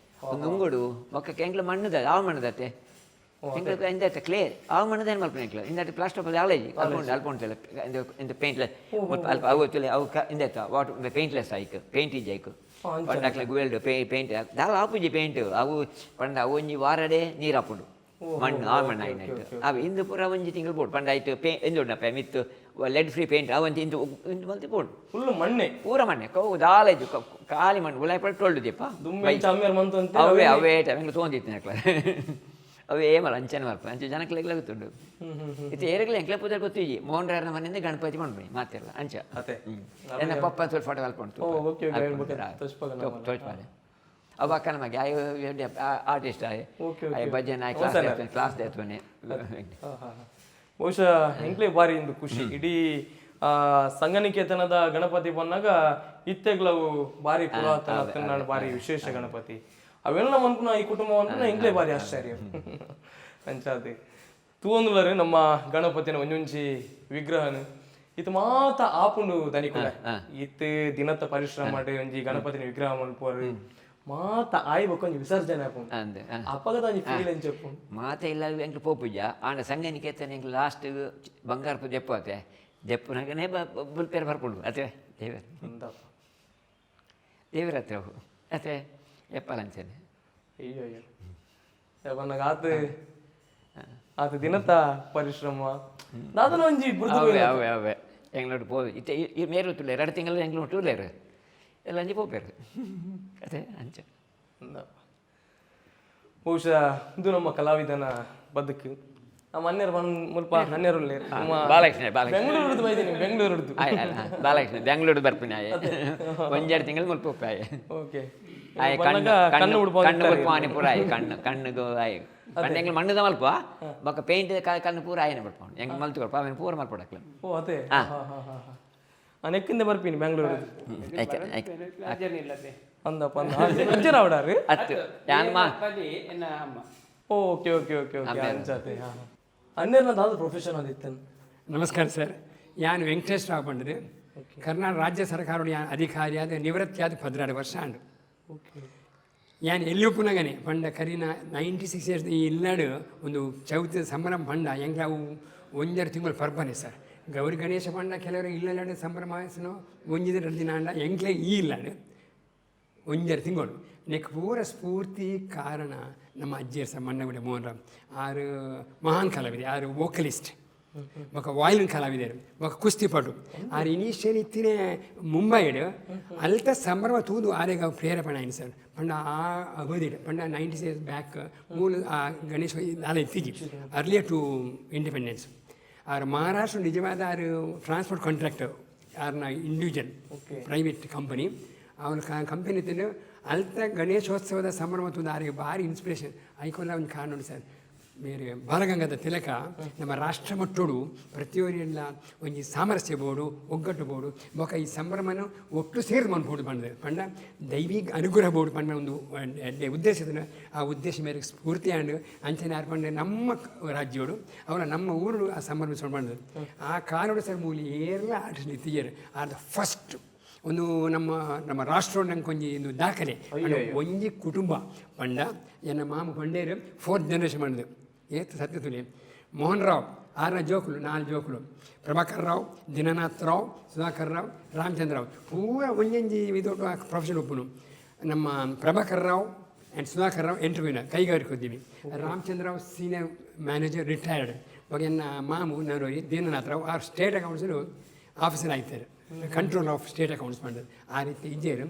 ನುಂಗೋಡು. ಬೊಕ್ಕ ಎಂಕ್ಲು ಮಣ್ಣುದ ಯಾವ ಮಣ್ಣದತ್ತೆ ಎಂಕ್ಲು ಎಂದಾಯ್ತ ಕ್ಲೇ ಆವ ಮಣ್ಣದ ಏನು ಮಲ್ಪುನ ಎಂಕ್ಲು ಇಂದಾಟ ಪ್ಲಾಸ್ಟರ್ ಆಫ್ ಆಲೇಜಿ ಅಲ್ಪ ಉಂಟು ಅಲ್ಪ ಉಂಟಲ್ಲ ಇಂದ ಪೇಂಟ್ಲೆಸ್ ಅಲ್ಪ ಅವು ತುಲೆ ಅವು ಇಂದಾಯ್ತ ವಾಟರ್ ಪೇಂಟ್ಲೆಸ್ ಆಯ್ತು ಪೇಂಟ್ ಇಜ್ಜಿ ಆಯ್ತು. ಪಂಡ ಅಕ್ಲೆ ಗುವೆಲ್ಡ್ ಪೇಂಟ್ ದಾಲ ಆಪುಜಿ ಪೇಂಟ್ ಅವು. ಪಂಡ ಅವು ಒಂಜಿ ವಾರಡೆ ನೀರು ಆಪುಂಡು ಮಣ್ಣು ಆ ಮಣ್ಣು ಆಯ್ತು ಅವು ಇಂದು ಪೂರ ಒಂಜಿ ತಿಂಗಳು ಬೋಡು. ಪಂಡ ಆಯ್ತು ಪೇ ಇಂದು ಉಂಡಪ್ಪ ಮಿತ್ತು ಲೆಡ್ ಫ್ರೀ ಪೇಂಟ್ ಅವಂತಿ ಇಂದು ಇಂದು ಮಲ್ತಿ ಬೋಡು. ಫುಲ್ ಮಣ್ಣೆ? ಪೂರ ಮಣ್ಣೆ ಕೌ ದಾಲ ಇಜ್ಜಿ ಖಾಲಿ ಮಣ್ಣು ಉಲಾಯ್ ಪಡ ಟೊಳ್ಳು ದೀಪ. ದುಮ್ಮೆ ಅಮ್ಮೇರ್ ಮಂತು ಅಂತ. ಅವೇ ಅವೇ ಟೈಮ್ ತೊಗೊಂಡಿತ್ತು ನಕ್ಲ ಅವೇ ಮಲ್ಲ ಅಂಚನೆ ಮಲ್ಪ ಅಂಚೆ ಜನಕ್ಲೆಗ್ಲ ಗೊತ್ತುಂಡು. ಇತ್ತೆ ಏರೆಗ್ಲ ಎಂಕ್ಲೆ ಪೂಜೆ ಗೊತ್ತಿಜಿ ಮೋಹನ್ ರಾಯರ ಮನೆಯಿಂದ ಗಣಪತಿ ಮಾಡ್ಬಿ ಮಾತಿಲ್ಲ ಅಂಚ. ಅತೆ. ಎನ್ನ ಪಪ್ಪ ಸ್ವಲ್ಪ ಫೋಟೋ ಅಲ್ಪ ಉಂಟು. ಓ, ಓಕೆ, ಓಕೆ, ಹೇಳ್ಬೇಕು. ತೋಚ್ಪಾಗ ನಮ್ಮಲ್ಲ. ತೋಚ್ಪಾಲೆ ಅವ ಅಕ್ಕನ ಮಗೆ ಆಯ್ ಆರ್ಟಿಸ್ಟ್ ಆಯ್. ಓಕೆ, ಆಯ್ ಭಜನೆ ಆಯ್ ಕ್ಲಾಸ್ ಕ್ಲಾಸ್ ದೇತ್ವನೆ. ಹಾ, ಹಾ, ಹಾ. ಬಹುಶಃ ಎಂಕ್ಲೆ ಬಾರಿ ಇಂದು ಖುಷಿ. ಇಡೀ ಸಂಘನಿಕೇತನದ ಗಣಪತಿ ಬಂದಾಗ ಇತ್ತೆಗ್ಲವು ಬಾರಿ ಪುರಾತನ ತನ್ನಾಡು ಬಾರಿ ವಿಶೇಷ ಗಣಪತಿ ಅವೆಲ್ಲ ಮನ್ಪುನ ಈ ಕುಟುಂಬ ಅನ್ಪುನ ಎಂಕ್ಲೆ ಬಾರಿ ಆಶ್ಚರ್ಯ. ಅಂಚಾದೆ ತೂವೊಂದುಲರು ನಮ್ಮ ಗಣಪತಿನ ಒಂಜೊಂಜಿ ವಿಗ್ರಹನು ಇತ್ತು ಮಾತ ಆಪುಂಡು ದನಿಕುಲ. ಇತ್ತು ದಿನದ ಪರಿಶ್ರಮ ಮಾಡಿ ಒಂಜಿ ಗಣಪತಿನ ವಿಗ್ರಹ ಮನ್ಪುವರು ಮಾತ ಆಯ್ ಬೊಕ್ಕ ಒಂಜಿ ವಿಸರ್ಜನೆ ಆಪುಂಡು. ಅಂದ್ ಅಪ್ಪಗದ ಒಂಜಿ ಫೀಲ್ ಎಂಚಪ್ಪು? ಮಾತೆ ಇಲ್ಲ ಎಂಕ್ಲು ಪೋಪುಜ ಆಂಡ ಸಂಘನಿಕೇತನ ಎಂಕ್ಲು ಲಾಸ್ಟ್ ಬಂಗಾರపు ದೆಪ್ಪು ಅತೆ ದೆಪ್ಪುನಾಗನೇ ಬುಲ್ಪೇರು ಬರ್ಪುಂಡು ಅತೆ ದೇವರ ಅಂದಪ್ಪ. ದೇವರ ಹತ್ರ ಅವು ಅತೆ ಎಪ್ಪಲ ಅಂಚನೆ. ಅಯ್ಯೋ ಅಯ್ಯೋ, ಯಾವನ್ನಾಗ ಆತ ಆತ ದಿನತ ಪರಿಶ್ರಮ ದಾದನ ಒಂಜಿ ಬುರ್ದು. ಅವೇ ಅವೇ ಅವೇ ಎಂಗ್ಲೋಡು ಪೋ ಇತ್ತೆ ಈ ಮೇರು ತುಳ್ಳೆ 2 ತಿಂಗಳು ಎಂಗ್ಲೂ ಟೂಲೇರು ಎಲ್ಲ ಅಂಜಿ ಪೋಪೇರು ಅದೇ ಅಂಚ. ಅಂದಪ್ಪ. ಬಹುಶಃ ಇದು ನಮ್ಮ ಕಲಾವಿದನ ಬದುಕು. ನಮ್ಮ ಅನ್ಯರು ಬಂದ್ ಮುಲ್ಪ ಅನ್ಯರು ನಮ್ಮ ಬಾಲಕೃಷ್ಣ ಬಾಲಕೃಷ್ಣ. ಬೆಂಗಳೂರದ್ದು ಬೈದೀನಿ ಬೆಂಗಳೂರದ್ದು. ಆಯ್ ಅಲ್ಲ ಬಾಲಕೃಷ್ಣ ಬೆಂಗಳೂರು ಬರ್ಪಿನ ಆಯೆ ಒಂಜೆರಡು ತಿಂಗಳು ಮುಲ್ಪ ಆಯೆ. ಓಕೆ. ಆಯೆ ಕಣ್ಣು ಕಣ್ಣು ಕಣ್ಣು ಉಡ್ಪ ಕಣ್ಣು ಬಲ್ಪ ಪೂರ ಆಯೆ ಕಣ್ಣು ಕಣ್ಣುಗು ಆಯೆ ಕಣ್ಣು ಎಂಗ್ಲು ಮಣ್ಣುದ ಮಲ್ಪ ಬೊಕ್ಕ ಪೇಂಟ್ ಕಣ್ಣು ಪೂರ ಆಯನೆ ಬರ್ಪ ಎಂಗ್ ಮಲ್ತು ಕೊಡ್ಪ ಅವನು ಪೂರ ಮಲ್ಪಡಕ್ಲ. ಓ ಅದೇ ಹಾ ಹಾ ಹಾ ಹಾ ನೆಕ್ಕಿಂದ ಬರ್ಪಿನಿ ಬೆಂಗಳೂರದ್ದು. ಆಯ್ತು ಆಯ್ತು. ಇಲ್ಲದೆ. ಅಂದಪ್ಪ ಅಂದ ಅವಡಾರು. ಅತ್ತು ಯಾನ್ ಮಾ ಪದಿ ಎನ್ನ ಅಮ್ಮ. ಓಕೆ ಓಕೆ ಓಕೆ ಓಕೆ ಅಂಚಾತೆ. ಹಾ ಅನ್ಯರ್ನ ದಾದ ಪ್ರೊಫೆಷನ್ ಅದಿತ್ತೇನೆ? ನಮಸ್ಕಾರ ಸರ್, ಯಾನ್ ವೆಂಕಟೇಶ್ ರಾವ್ ಪಂಡದು. ಕರ್ನಾಟಕ ರಾಜ್ಯ ಸರ್ಕಾರದ ಯಾನ್ ಅಧಿಕಾರಿಯಾದ ನಿವೃತ್ತಿಯಾದ 12 ವರ್ಷ ಆಂಡು. ಓಕೆ. ಯಾನ್ ಎಲ್ಲಿ ಉಪ್ಪುನಗನೆ ಪಂಡ ಕರಿನ 96 ಇಯರ್ಸ್ ಈ ಇಲ್ಲಾಡು ಒಂದು ಚೌತಿ ಸಂಭ್ರಮ ಪಂಡ ಎಂಕ್ಲ ಅವು ಒಂಜೆರಡು ತಿಂಗಳು ಪರ್ಬನೆ ಸರ್. ಗೌರಿ ಗಣೇಶ ಪಂಡ ಕೆಲವರು ಇಲ್ಲಲಾಡು ಸಂಭ್ರಮ ಒಂಜಿದ 2 ದಿನ ಅಂಡ ಎಂಕ್ಲೆ ಈ ಇಲ್ಲಾಡು ಒಂಜೆರಡು ತಿಂಗಳು. ನೆಕ್ ಪೂರ ಸ್ಫೂರ್ತಿ ಕಾರಣ ನಮ್ಮ ಅಜ್ಜಿಯರ್ ಸರ್ ಮಣ್ಣಗುಡಿ ಮೋಹನ್ ರಾವ್. ಆರು ಮಹಾನ್ ಕಲಾವಿದೆ, ಆರು ವೋಕಲಿಸ್ಟ್ ಬೊಕ ವಾಯ್ಲಿನ್ ಕಲಾವಿದರು ಬೊಕ ಕುಸ್ತಿಪಟು. ಆರು ಇನಿಷಿಯಲಿ ಇತ್ತಿನ ಮುಂಬೈಡ್ ಅಲ್ತ ಸಂಭ್ರಮ ತೂದು ಆರೆಗ ಪ್ರೇರೇಪಣೆ ಆಯ್ತು ಸರ್. ಪಂಡ ಆ ಅವಧಿಡ್ ಪಂಡ 96 ಇಯರ್ಸ್ ಬ್ಯಾಕ್ ಮೂಲ ಆ ಗಣೇಶ ದಾಲ ಇತ್ತೀಚಿ ಅರ್ಲಿಯರ್ ಟು ಇಂಡಿಪೆಂಡೆನ್ಸ್. ಆರು ಮಹಾರಾಷ್ಟ್ರ ನಿಜವಾದ ಆರು ಟ್ರಾನ್ಸ್ಪೋರ್ಟ್ ಕಾಂಟ್ರಾಕ್ಟರ್ ಆರ್ನ ಇಂಡಿವಿಜುವಲ್ ಪ್ರೈವೇಟ್ ಕಂಪನಿ ಅವನ ಕಂಪನಿ ತಿಂದು ಅಲ್ತ ಗಣೇಶೋತ್ಸವದ ಸಂಭ್ರಮ ತೂದು ಆರಿಗೆ ಭಾರಿ ಇನ್ಸ್ಪಿರೇಷನ್ ಐಕೊಲ್ಲ ಒಂದು ಕಾರಣ ಉಂಟು ಸರ್. ಬೇರೆ ಬಾಲಗಂಗಾಧರ ತಿಲಕ ನಮ್ಮ ರಾಷ್ಟ್ರ ಮಟ್ಟೋಡು ಪ್ರತಿಯೊರಿಯೆಲ್ಲ ಒಂಜಿ ಸಾಮರಸ್ಯ ಬೋಡು ಒಗ್ಗಟ್ಟು ಬೋಡು ಬೊಕ ಈ ಸಂಭ್ರಮನ ಒಟ್ಟು ಸೇರ್ದು ಮನ್ಪೋಡು ಪಂಡ ಪಂಡ ದೈವಿಕ ಅನುಗ್ರಹ ಬೋಡು ಪಂಡ ಒಂದು ಎಡ್ಡೆ ಉದ್ದೇಶದ ಆ ಉದ್ದೇಶ ಮೇರೆಗೆ ಸ್ಫೂರ್ತಿ ಆಂಡ್ ಅಂಚನೆ ಆರ್ ಪಂಡ ನಮ್ಮ ರಾಜ್ಯೋಡು ಅವರ ನಮ್ಮ ಊರು ಆ ಸಂಭ್ರಮ ಪಂಡದು ಆ ಕಾರಣಡು ಸರ್ ಮೂಲಿ ಏರ್ಲ ಆರ್ಟಿಸ್ಟ್ ನಿತ್ತಿಯರು are the first. ಒಂದು ನಮ್ಮ ನಮ್ಮ ರಾಷ್ಟ್ರ ನಂಗೆ ಒಂಜಿ ಒಂದು ದಾಖಲೆ. ಪಂಡ ಒಂಜಿ ಕುಟುಂಬ ಪಂಡ ಎನ್ನ ಮಾಮ ಪಂಡೇರು ಫೋರ್ತ್ ಜನರೇಷನ್ ಮಾಡಿದೆ ಏತ್ ಸತ್ಯ ತುಲಿ. ಮೋಹನ್ ರಾವ್ ಆರನ ಜೋಕುಲು, ನಾಲ್ಕು ಜೋಕುಲು, ಪ್ರಭಾಕರ್ ರಾವ್, ದಿನನಾಥ್ ರಾವ್, ಸುಧಾಕರ್ ರಾವ್, ರಾಮಚಂದ್ರ ರಾವ್, ಪೂರ ಒಂಜೊಂಜಿ ವಿಧೋಟು ಪ್ರೊಫೆಷನ್ ಒಪ್ಪುನು. ನಮ್ಮ ಪ್ರಭಾಕರ್ ರಾವ್ ಆ್ಯಂಡ್ ಸುಧಾಕರ್ ರಾವ್ ಎಂಟರ್ಪ್ರಿನರ್, ಕೈಗಾರಿಕೋದ್ಯಮಿ. Ramachandra Rao senior manager retired. ಎನ್ನ ಮಾಮು ನಾನು Dinanath Rao are state accounts officer ಆಯ್ತಾರೆ, ಕಂಟ್ರೋಲ್ ಆಫ್ ಸ್ಟೇಟ್ ಅಕೌಂಟ್ಸ್ ಮಾಡಿದ್ರು. ಆ ರೀತಿ ಇಜ್ಜೇರು.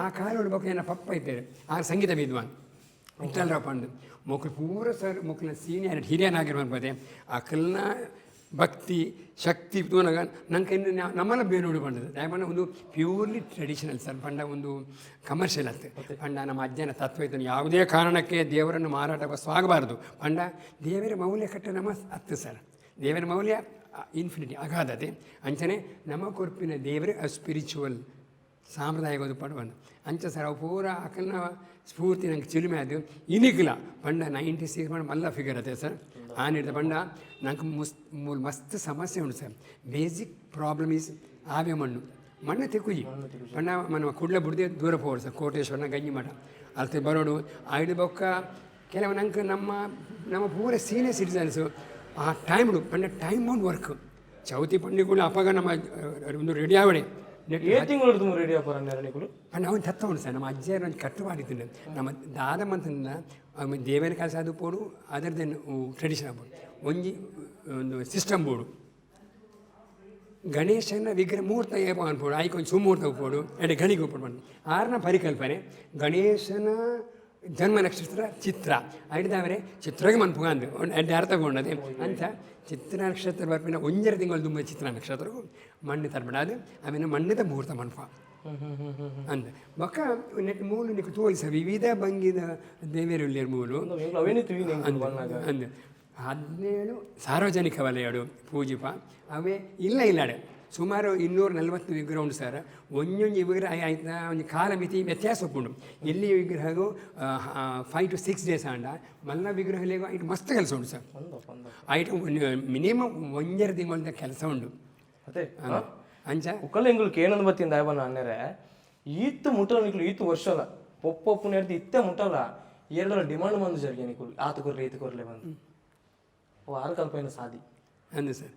ಆ ಕಾಲೋಡು ಬೊಕ್ಕ ಎನ್ನ ಪಪ್ಪ ಇದ್ದಾರೆ, ಆ ಸಂಗೀತ ವಿದ್ವಾನ್ ವಿಠ್ಠಲ್ ರಾವ್ ಪಂಡ್. ಮೊಕ್ಲು ಪೂರ ಸರ್ ಮೊಕ್ಲಿನ ಸೀನಿಯರ್ ಹಿರಿಯನಾಗಿರ್ಬೋದು. ಅಕಲ್ನ ಭಕ್ತಿ ಶಕ್ತಿ ತೂನಗ ನಂಗೆ ಇನ್ನು ನಮ್ಮಲ್ಲ ಬೇನೋಡು ಬಂದದ್ದು. ದಾಯಪಂಡ ಒಂದು ಪ್ಯೂರ್ಲಿ ಟ್ರೆಡಿಷನಲ್ ಸರ್, ಪಂಡ ಒಂದು ಕಮರ್ಷಿಯಲ್ ಅತ್ತೆ. ಪಂಡ ನಮ್ಮ ಅಜ್ಜನ ತತ್ವ ಇತ್ತು, ಯಾವುದೇ ಕಾರಣಕ್ಕೆ ದೇವರನ್ನು ಮಾರಾಟ ವಸ್ತು ಆಗಬಾರದು. ಪಂಡ ದೇವರ ಮೌಲ್ಯ ಕಟ್ಟ ನಮ್ಮ ಅತ್ತು ಸರ್, ದೇವರ ಮೌಲ್ಯ ಇನ್ಫಿನಿಟಿ ಅಗಾಧತೆ. ಅಂಚನೆ ನಮ್ಮ ಕೊರ್ಪಿನ ದೇವರೇ ಸ್ಪಿರಿಚುವಲ್ ಸಾಂಪ್ರದಾಯಿಕ ಪಡುವನು ಅಂಚ ಸರ್. ಅವು ಪೂರ ಅಕಲ್ನ ಸ್ಫೂರ್ತಿ ನಂಗೆ ಚಿಲುಮೆ ಅದು ಇನಿಗ್ಲ. ಪಂಡ 96 ಪಂಡ ಮಲ್ಲ ಫಿಗರ್ ಅದೇ ಸರ್. ಆ ನೀಡ್ದ ಪಂಡ ನಂಗೆ ಮುಸ್ ಮೂಲು ಮಸ್ತ್ ಸಮಸ್ಯೆ ಉಂಟು ಸರ್. ಬೇಸಿಕ್ ಪ್ರಾಬ್ಲಮ್ is ಆವೆ ಮಣ್ಣು, ಮಣ್ಣು ತೆಕ್ಕುಜಿ. ಪಂಡ మన ಕುಡ್ಲ ಬುಡ್ದೆ ದೂರ ಪೋಡು ಸರ್, ಕೋಟೇಶ್ವರನ ಗಂಜಿ ಮಠ ಅಲ್ತೆ ಬರೋಡು ಆಯ್ದು ಬೊಕ್ಕ. ಕೆಲವು ನಂಗೆ ನಮ್ಮ ನಮ್ಮ ಪೂರ ಸೀನಿಯರ್ ಸಿಟಿಸನ್ಸು ಆ ಟೈಮ್ಡು ಪಂಡ ಟೈಮ್ ಬೌಂಡ್ ವರ್ಕ್. ಚೌತಿ ಪಂಡಿಗಳು ಅಪಗ ನಮ್ಮ ಒಂದು ರೆಡಿ ಆವಡೆ. ಏ ತಿಂಗಳು ರೆಡಿ ಆಪರ ನಿಕುಲು? ಪಂಡ ಅವನು ತತ್ವ ಉಂಟು ಸರ್. ನಮ್ಮ ಅಜ್ಜಿಯರು ಒಂದು ಕಟ್ಟುಪಾಡಿತ್ತು. ನಮ್ಮ ದಾದ ಮಂತಂದ ದೇವನ ಕೆಲಸ ಅದು ಪೋಡು, ಅದರದ್ದೇನು ಟ್ರೆಡಿಷನ್ ಆಗ್ಬೋದು, ಒಂಜಿ ಒಂದು ಸಿಸ್ಟಮ್ ಬೋಡು. ಗಣೇಶನ ವಿಗ್ರಹ ಮೂರ್ತ ಏಪ ಅನ್ಪೋಡು, ಆಯ್ಕೆ ಒಂದು ಸುಮೂರ್ತ ಉಪ್ಪೋಡು, ಎಡೆ ಗಳಿಗೆ ಉಪ್ಪೋಡು ಬಂದು ಆರನ ಪರಿಕಲ್ಪನೆ ಗಣೇಶನ ಜನ್ಮ ನಕ್ಷತ್ರ ಚಿತ್ರ ಐಡ್ದಾವರೆ ಚಿತ್ರಗೆ ಮನ್ಪುಗ ಅಂದು ಎಡ್ಡೆ ಅರ್ಥ ತಗೊಂಡದೆ ಅಂತ. ಚಿತ್ರ ನಕ್ಷತ್ರ ಬರ್ಪಿನ ಒಂಜರ ತಿಂಗಳು ತುಂಬ ಚಿತ್ರ ನಕ್ಷತ್ರ ಮಣ್ಣು ತರ್ಬೇಡ, ಅದು ಆಮೇಲೆ ಮಣ್ಣದ ಮುಹೂರ್ತ ಮನ್ಪ ಅಂದ. ಬೊಕ್ಕ ನೆಟ್ ಮೂಲು ನಿಕ್ ತೋಲಿಸ ವಿವಿಧ ಭಂಗಿದ ದೇವೇರುಳ್ಳಿಯರ್ ಮೂಲು. ಅವೇನು ತುವಿ. ಅಂದು 17 ಸಾರ್ವಜನಿಕ ವಲಯಡು ಪೂಜಿಪ ಅವೇ ಇಲ್ಲ ಇಲ್ಲಾಡೆ ಸುಮಾರು 240 ವಿಗ್ರಹ ಉಂಟು ಸರ್. ಒಂಜೊಂಜಿ ವಿಗ್ರಹ ಆಯ್ತಾ ಒಂದು ಕಾಲಮಿತಿ ವ್ಯತ್ಯಾಸ ಉಂಟು. ಎಲ್ಲಿ ವಿಗ್ರಹಗೂ 5 ಟು 6 ಡೇಸ್ ಆಂಡ ಮಲ್ಲ ವಿಗ್ರಹಲೇಗು ಐಟ್ ಮಸ್ತ್ ಕೆಲಸ ಉಂಟು ಸರ್. ಐಟ್ ಮಿನಿಮಮ್ ಒಂಜರ ತಿಂಗಳ ಕೆಲಸ ಉಂಟು. ಅದೇ. ಅಂಚ. ಒಕ್ಕಲ ಎಂಗುಲು ಕೇನಂದು ಬತ್ತಿಂದ ದಾಯಬನ್ನ ಅನ್ನೆರೆ ಈತ್ ಮುಟ್ಟಲ ನಿಕ್ಲು ಈತ್ ವರ್ಷಲ ಪೊಪ್ಪು ನೇರ್ದು ಇತ್ತೆ ಮುಟ್ಟಲ ಎರಡರ ಡಿಮಾಂಡ್ ಬಂದು ಜರಿಗೆ ನಿಕುಲು ಆತ ಕೊರ್ಲೆ ಈತ ಕೊರ್ಲೆ ಬಂದು ಓ ಆರು ಕಲ್ಪೈನ ಸಾದಿ. ಅಂದು ಸರ್,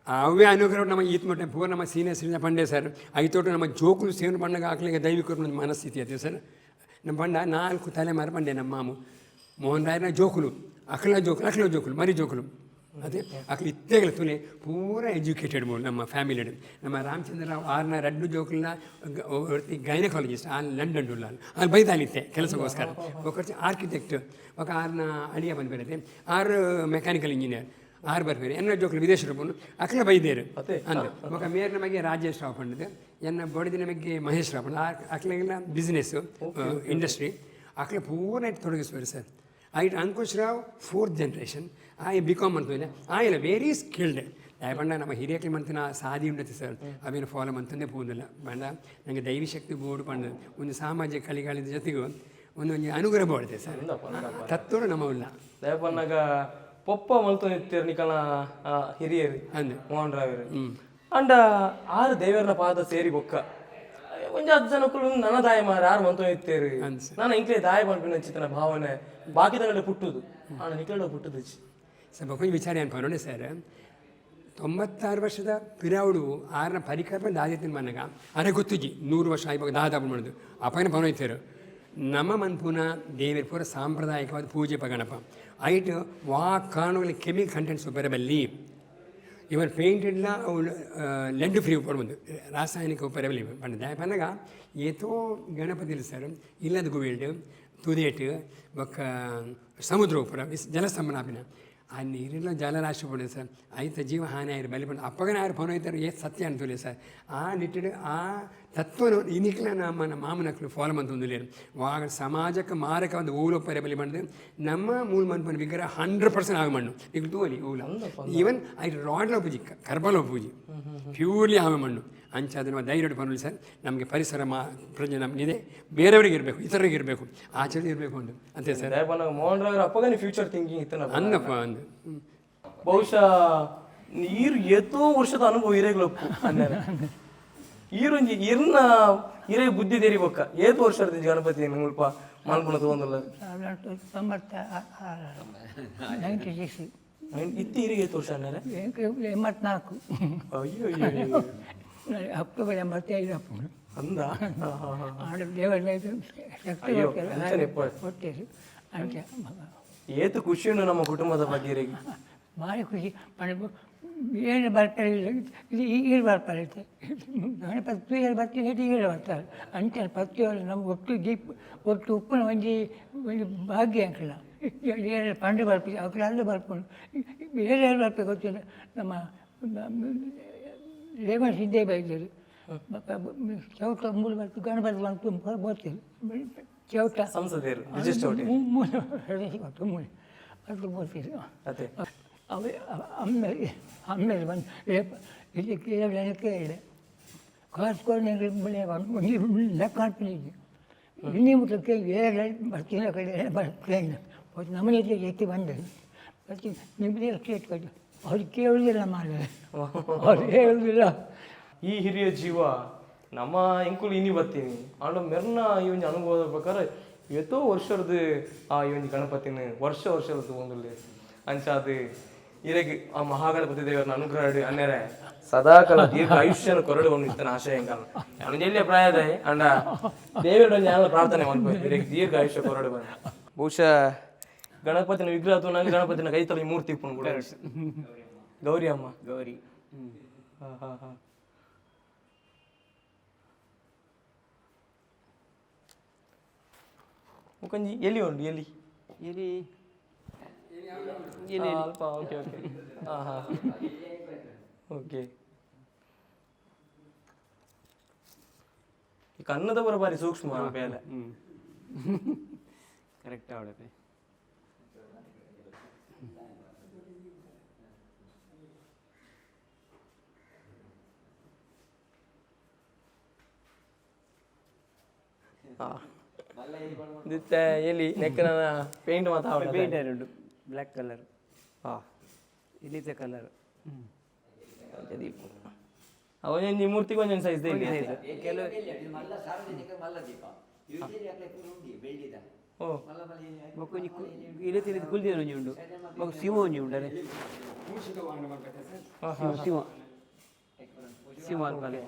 ಅವೇ ಅನುಗ್ರಹ ನಮ್ಮ ಈತ್ ಮಟ್ಟ ಪೂರ ನಮ್ಮ ಸೀನಿಯರ್ ಸಿಟಿಸನ್ ಪಂಡೆ ಸರ್. ಐತೋಟು ನಮ್ಮ ಜೋಕುಲು ಸೇನು ಪಂಡಗ ಆಕ್ಲಿಗೆ ದೈವಿಕ ಒಂದು ಮನಸ್ಥಿತಿ ಅದೇ ಸರ್. ನಮ್ಮ ಪಂಡ ನಾಲ್ಕು ತಲೆಮಾರು ಪಂಡೆ ನಮ್ಮ ಮಾಮು ಮೋಹನ್ ರಾಯನ ಜೋಕುಲು, ಅಖಲ ಜೋಕುಲು, ಅಖಲ ಜೋಕುಲು, ಮರಿ ಜೋಕುಲು ಅದೇ ಅಖಲ ಇತ್ತೇಗಲ ತುಲೆ ಪೂರ ಎಜುಕೇಟೆಡ್ ಮೂಲ ನಮ್ಮ ಫ್ಯಾಮಿಲಿ. ನಮ್ಮ ರಾಮಚಂದ್ರ ರಾವ್ ಆರ್ನ ರಡ್ಡು ಜೋಕುಲ್ನ ಗೈನಕಾಲಜಿಸ್ಟ್ ಆ ಲಂಡನ್ ಉಲ್ಲ, ಅಲ್ಲಿ ಬೈದಾಲಿತ್ತೆ ಕೆಲಸಕ್ಕೋಸ್ಕರ. ಒಕ್ಕರ್ಚಿ ಆರ್ಕಿಟೆಕ್ಟ್ ఒక ಆರ್ನ ಅಳಿಯ ಬಂದು ಬೇರೆ ಆರು ಮೆಕ್ಯಾನಿಕಲ್ ಇಂಜಿನಿಯರ್ ಆರು ಬರ್ಬೇರೆ. ಎನ್ನ ಜೋಕುಲು ವಿದೇಶ ರೂಪನು ಅಖಲ ಬೈದೇರು ಅಂದು. ఒక ಮೇರ್ ನಮಗೆ ರಾಜೇಶ್ ರಾವ್ ಪಂಡದು, ಎನ್ನ ಬೊಡದಿ ನಮಗೆ ಮಹೇಶ್ ರಾವ್ ಪಂಡ. ಅಕ್ಲೆಗೆಲ್ಲ ಬಿಸ್ನೆಸ್ಸು ಇಂಡಸ್ಟ್ರಿ ಅಕ್ಲೆ ಪೂರ ತೊಡಗಿಸುವರು ಸರ್. ಐಟ್ ಅಂಕುಶ್ ರಾವ್ ಫೋರ್ತ್ ಜನರೇಷನ್ ಆಯ್ ಬಿ ಕಾಮ್ ಅಂತಲ್ಲ, ಆಯ್ಲ ವೆರಿ ಸ್ಕಿಲ್ಡ್. ಪಂಡ ನಮ್ಮ ಹಿರಿಯಕ್ಲಿ ಮಂತಿನ ಸಾದಿ ಉಂಡತಿ ಸರ್, ಅವೇನು ಫಾಲೋ ಮಂತಂದೇ ಪೋದಿಲ್ಲ. ಪಂಡ ನನಗೆ ದೈವಿ ಶಕ್ತಿ ಬೋರ್ಡ್ ಪಂಡ ಒಂದು ಸಾಮಾಜಿಕ ಕಲಿಗಾಳಿದ ಜೊತೆಗೂ ಒಂದೊಂದು ಅನುಗ್ರಹ ಬೋಡ್ತೆ ಸರ್, ತತ್ವರು ನಮ್ಮ ಉಲ್ಲ. ದಯಪನ್ನಾಗ ಪೊಪ್ಪ ಮಲ್ತೊಂದಿತ್ತೇರು ನಿಕಲ್ನ ಹಿರಿಯರು. ಅಂದು. ಮೋಹನ್ ರಾಯರು ಅಂಡ ಆರು ದೇವರನ ಪಾದ ಸೇರಿ ಬೊಕ್ಕ ಒಂಜಿ ಹತ್ತು ಜನಕ್ಕೂ ನನ್ನ ದಾಯ ಮಾರ ಆರು ಮಂತೊಂದಿತ್ತೇರು. ಅಂದ್ ಸರ್. ನಾನು ಇಂಕ್ಲೆ ದಾಯ ಪನ್ಪಿನ ಚಿತ್ತನ ಭಾವನೆ ಬಾಕಿದಗಡೆ ಪುಟ್ಟುದು ಆಣ ನಿಕಲಡ ಪುಟ್ಟುದು. ಸರ್, ಬೊಕೊಂಜಿ ವಿಚಾರ ಏನು ಪನೊಂಡೆ ಸರ್, 96 ವರ್ಷದ ಪಿರಾವುಡು ಆರ್ನ ಪರಿಕಲ್ಪನೆ ದಾದಿತ್ತಿನ ಮನಗ ಅರೆ ಗೊತ್ತುಜಿ 100 ವರ್ಷ ಆಯ್ವಾಗ ದಾದ ಮಾಡೋದು ಅಪೈನ ಪನೊಯ್ತೇರು. ನಮ್ಮ ಮನ್ಪುನ ದೇವಿರ ಪೂರ ಸಾಂಪ್ರದಾಯಿಕವಾದ ಪೂಜೆ ಪಗಣಪ ಐಟ್ ವಾ ಕಾರಣಗಳು ಕೆಮಿಕಲ್ ಕಂಟೆಂಟ್ಸ್ ಬರಬಲ್ಲಿ. ಇವನ್ ಪೇಂಟೆಡ್ಲ ಅವು ಲೆಡ್ ಫ್ರೀ ಉಪ್ಪು, ರಾಸಾಯನಿಕ ಉಪ್ಪರಬಲ್ಲಿ. ಪಂಡ ಪನ್ನಗ ಏತೋ ಗಣಪತಿ ಸರ್ ಇಲ್ಲದ ಗುವಿಲ್ಡ್ ತುದೇಟ್ ಬೊಕ್ಕ ಸಮುದ್ರ ಉಪ್ಪರ ಜಲಸ್ತಂಭನಾಪಿನ ಆ ನೀರಿನ ಜಲರಾಶಿ ಪಡೆ ಸರ್, ಐತ ಜೀವ ಹಾನಿ ಆಯಿರು ಬಲಿ ಪಂಡ ಅಪ್ಪಗನ ಆರು ಫೋನ್ ಐತಾರೆ ಏತ್ ಸತ್ಯ ಅಂತುಲೆ ಸರ್. ಆ ನಿಟ್ಟಿಡು ಆ ತತ್ವನು ಇನಿಕ್ಲ ನಮ್ಮ ಮಾಮನಕ್ಲು ಫಾಲೋ ಮಂತೊಂದುಲ್ಲೇರು. ವಾಗ ಸಮಾಜಕ್ಕೆ ಮಾರಕ ಒಂದು ಊಲೊಪ್ಪರೆ ಬಲಿ ಪಂಡ್ದು ನಮ್ಮ ಮೂಲ ಮನ್ಪನ ವಿಗ್ರಹ 100% ಆಗ ಮಣ್ಣು ಈಗ ತೂವಲಿ ಊಲ. ಈವನ್ ಐಟ್ ರಾಡ್ಲ ಪೂಜಿ, ಕರ್ಬಲ ಪೂಜಿ, ಪ್ಯೂರ್ಲಿ ಆమె ಮಣ್ಣು. ಅಂಚ ಅದನ್ನು ಧೈರ್ಯ ಪನ್ನುಲಿ ಸರ್. ನಮಗೆ ಪರಿಸರ ಮಾ ಪ್ರಜ್ಞೆ ನಮಗಿದೆ, ಬೇರೆಯವರಿಗೆ ಇರಬೇಕು, ಇತರರಿಗೆ ಇರಬೇಕು, ಆಚರಣೆ ಇರಬೇಕು ಅಂತ ಅಂತೆ ಸರ್. ದಯಪನ್ನಾಗ ಮೋಹನ್ ರಾಯರ ಅಪ್ಪಗನೆ ಫ್ಯೂಚರ್ ಥಿಂಕಿಂಗ್ ಇತ್ತನ. ಅನ್ನಪ್ಪ ಅಂದು. ಬಹುಶಃ ನೀರು ಏತೋ ವರ್ಷದ ಅನುಭವ ಹಿರೇಗ್ಲಪ್ಪು ಅನ್ನೆರೆ. ಈರೊಂಜಿ ಇರ್ನ ಇರೇ ಬುದ್ಧಿ ತೆರಿ ಬೊಕ್ಕ ಏತ್ ವರ್ಷದ ಗಣಪತಿ ಮುಲ್ಪ ಮಲ್ಪುನ ತೂವೊಂದುಲ್ಲ. 1996, 96. ಇತ್ತಿ ಇರಿಗೆ ಏತ್ ವರ್ಷ ಅಣ್ಣಾರೆ? 84. ಅಯ್ಯೋ ಅಯ್ಯೋ ಅಯ್ಯೋ. ಅಕ್ಟೋಬರ್ 85 ಅಪ್ಪುಂಡು. ಅಂದ ಹಾ, ಹಾ, ಹಾ. ಆಂಡ ದೇವರ ಶಕ್ತಿ ಅಯ್ಯೋ, ಕೊಡ್ತಾರೆ. ಅಂಚನೆ ಇಪ್ಪಡ್. ಕೊಡ್ತೇವೆ ಅಂಚ. ಏತ್ ಖುಷಿ ಉಂಡು ನಮ್ಮ ಕುಟುಂಬದ ಬಗ್ಗೆ ಇರೆಗ್. ಭಾರಿ ಖುಷಿ. ಪಂಡ ಏನು ಬರ್ತಾರೆ, ಇದು ಈರು ಬರ್ತಾರೆ, ಗಣಪತಿ ಪೂಜೆ ಬರ್ತೀನಿ, ಈರು ಬರ್ತಾರೆ ಅಂಚನೆ ಪ್ರತಿಯೊಂದು ನಮ್ಗೆ ಒಟ್ಟು ದೀಪ ಒಟ್ಟು ಉಪ್ಪಿನ ಒಂಜಿ ಒಂಜಿ ಭಾಗ್ಯ ಅಂಕಲ. ಏನು ಪಂಡು ಬರ್ಪಿ ಅಕ್ಲ ಅಲ್ಲೂ ಬರ್ಪುಂಡು, ಏನೇನು ಬರ್ಪೆ ಗೊತ್ತಿಲ್ಲ. ನಮ್ಮ ಲೇಬರ್ ಸಿದ್ದೇ ಬೈದರು ಚೌಟ ಮೂರು ಬರ್ತು ಗಣಪತಿ ಬಂತು ಗೊತ್ತಿಲ್ಲ ಚೌಟ. ಸಂಸದೀಯರು ಬ್ರಿಜೇಶ್ ಚೌಟಿ. ಮೂರು ಮೂರು ಅದು ಗೊತ್ತಿಲ್ಲ. ಅದೇ. ಅವ ಆಮೇಲೆ ಆಮೇಲೆ ಬಂದು ಇಲ್ಲಿ ಕೇಳಲಿಕ್ಕೆ ಇಲ್ಲ ಕಾಸ್ಕೊಂಡು ಲೆಕ್ಕ ಹಾಕ್ತೀನಿ. ಇನ್ನೇ ಮುಟ್ಟಕ್ಕೆ ಏಳು ಬರ್ತೀನಿ ಕಡೆ ಬರ್ತೀನಿ ನಮ್ಮನೆ ಎತ್ತಿ ಬಂದರು ಬರ್ತೀನಿ ನಿಮ್ಮದೇ ಕೇಳ್ಕೊಂಡು ಅವ್ರು ಕೇಳುವುದಿಲ್ಲ ಮಾರ್ರೆ, ಅವ್ರು ಹೇಳುವುದಿಲ್ಲ. ಈ ಹಿರಿಯ ಜೀವ ನಮ್ಮ ಎಂಕುಲು ಇನಿ ಬರ್ತೀನಿ ಆಂಡ ಮೆರ್ನ ಈ ಒಂಜಿ ಅನುಭವದ ಪ್ರಕಾರ ಏತೋ ವರ್ಷದ ಆ ಈ ಒಂಜಿ ಗಣಪತಿನ ವರ್ಷ ವರ್ಷದ ತಗೊಂಡುಲ್ಲೆ. ಅಂಚ ಅದು ಇರೆಗ್ ಆ ಮಹಾಗಣಪತಿ ದೇವರನ್ನ ಅನುಗ್ರಹ ಅನ್ನೆರೆ ಸದಾಕಾಲ ದೀರ್ಘ ಆಯುಷ್ಯನ ಕೊರಡು ಇತ್ತನ ಆಶಯ ಎಂಕಲ್ನ. ಎಲ್ಲಿಯ ಪ್ರಾಯದ ಅಂಡ ದೇವರ ಜ್ಞಾನ ಪ್ರಾರ್ಥನೆ ಮನ್ಪು ಇರೆಗ್ ದೀರ್ಘ ಆಯುಷ್ಯ ಕೊರಡು ಬಂದ. ಬಹುಶಃ ಗಣಪತಿನ ವಿಗ್ರಹ ತೂನಾಗ ಗಣಪತಿನ ಕೈ ತಲೆ ಮೂರ್ತಿ ಇಪ್ಪುಂಡು ಕೂಡ. ಗೌರಿ ಅಮ್ಮ. ಗೌರಿ. ಹಾ ಹಾ ಹಾ. ಮುಖಂಜಿ ಎಲ್ಲಿ ಉಂಟು ಎಲ್ಲಿ? ಎಲ್ಲಿ? ಅಲ್ಪ. ಓಕೆ ಓಕೆ, ಹಾ ಹಾ, ಓಕೆ. ಈ ಕನ್ನದವರ ಬಾರಿ ಸೂಕ್ಷ್ಮ ಬೇಲೆ. ಕರೆಕ್ಟ್ ಅವಳತೆ. ಹಾ ದಿತ್ತೆ ಎಲ್ಲಿ ನೆಕ್ಕನ ಪೇಂಟ್ ಮಾತಾ. ಪೇಂಟ್ ಉಂಟು ಬ್ಲ್ಯಾಕ್ ಕಲರ್. ಹಾ. ಇಲ್ಲಿದ್ದ ಕಲರ್. ಅವನೊಂದು ಮೂರ್ತಿಗೆ ಒಂದೊಂದು ಸೈಜ್ ಇಲ್ಲಿ. ಕೆಲವು ಮಲ್ಲ ಸಾರ್ವಜನಿಕ ಮಲ್ಲ ದೀಪ ಬೆಳ್ಳಿದ. ಓ. ಬೊಕ್ಕ ಒಂಜಿ ಇಲೆ ತಿರಿದು ಕುಲ್ದಿನ ಒಂಜಿ ಉಂಡು, ಬೊಕ್ಕ ಸಿಂಹ ಒಂಜಿ ಉಂಡರೆ, ಸಿಂಹ ಸಿಂಹ ಸಿಂಹ ಅಲ್ಪಲೆ.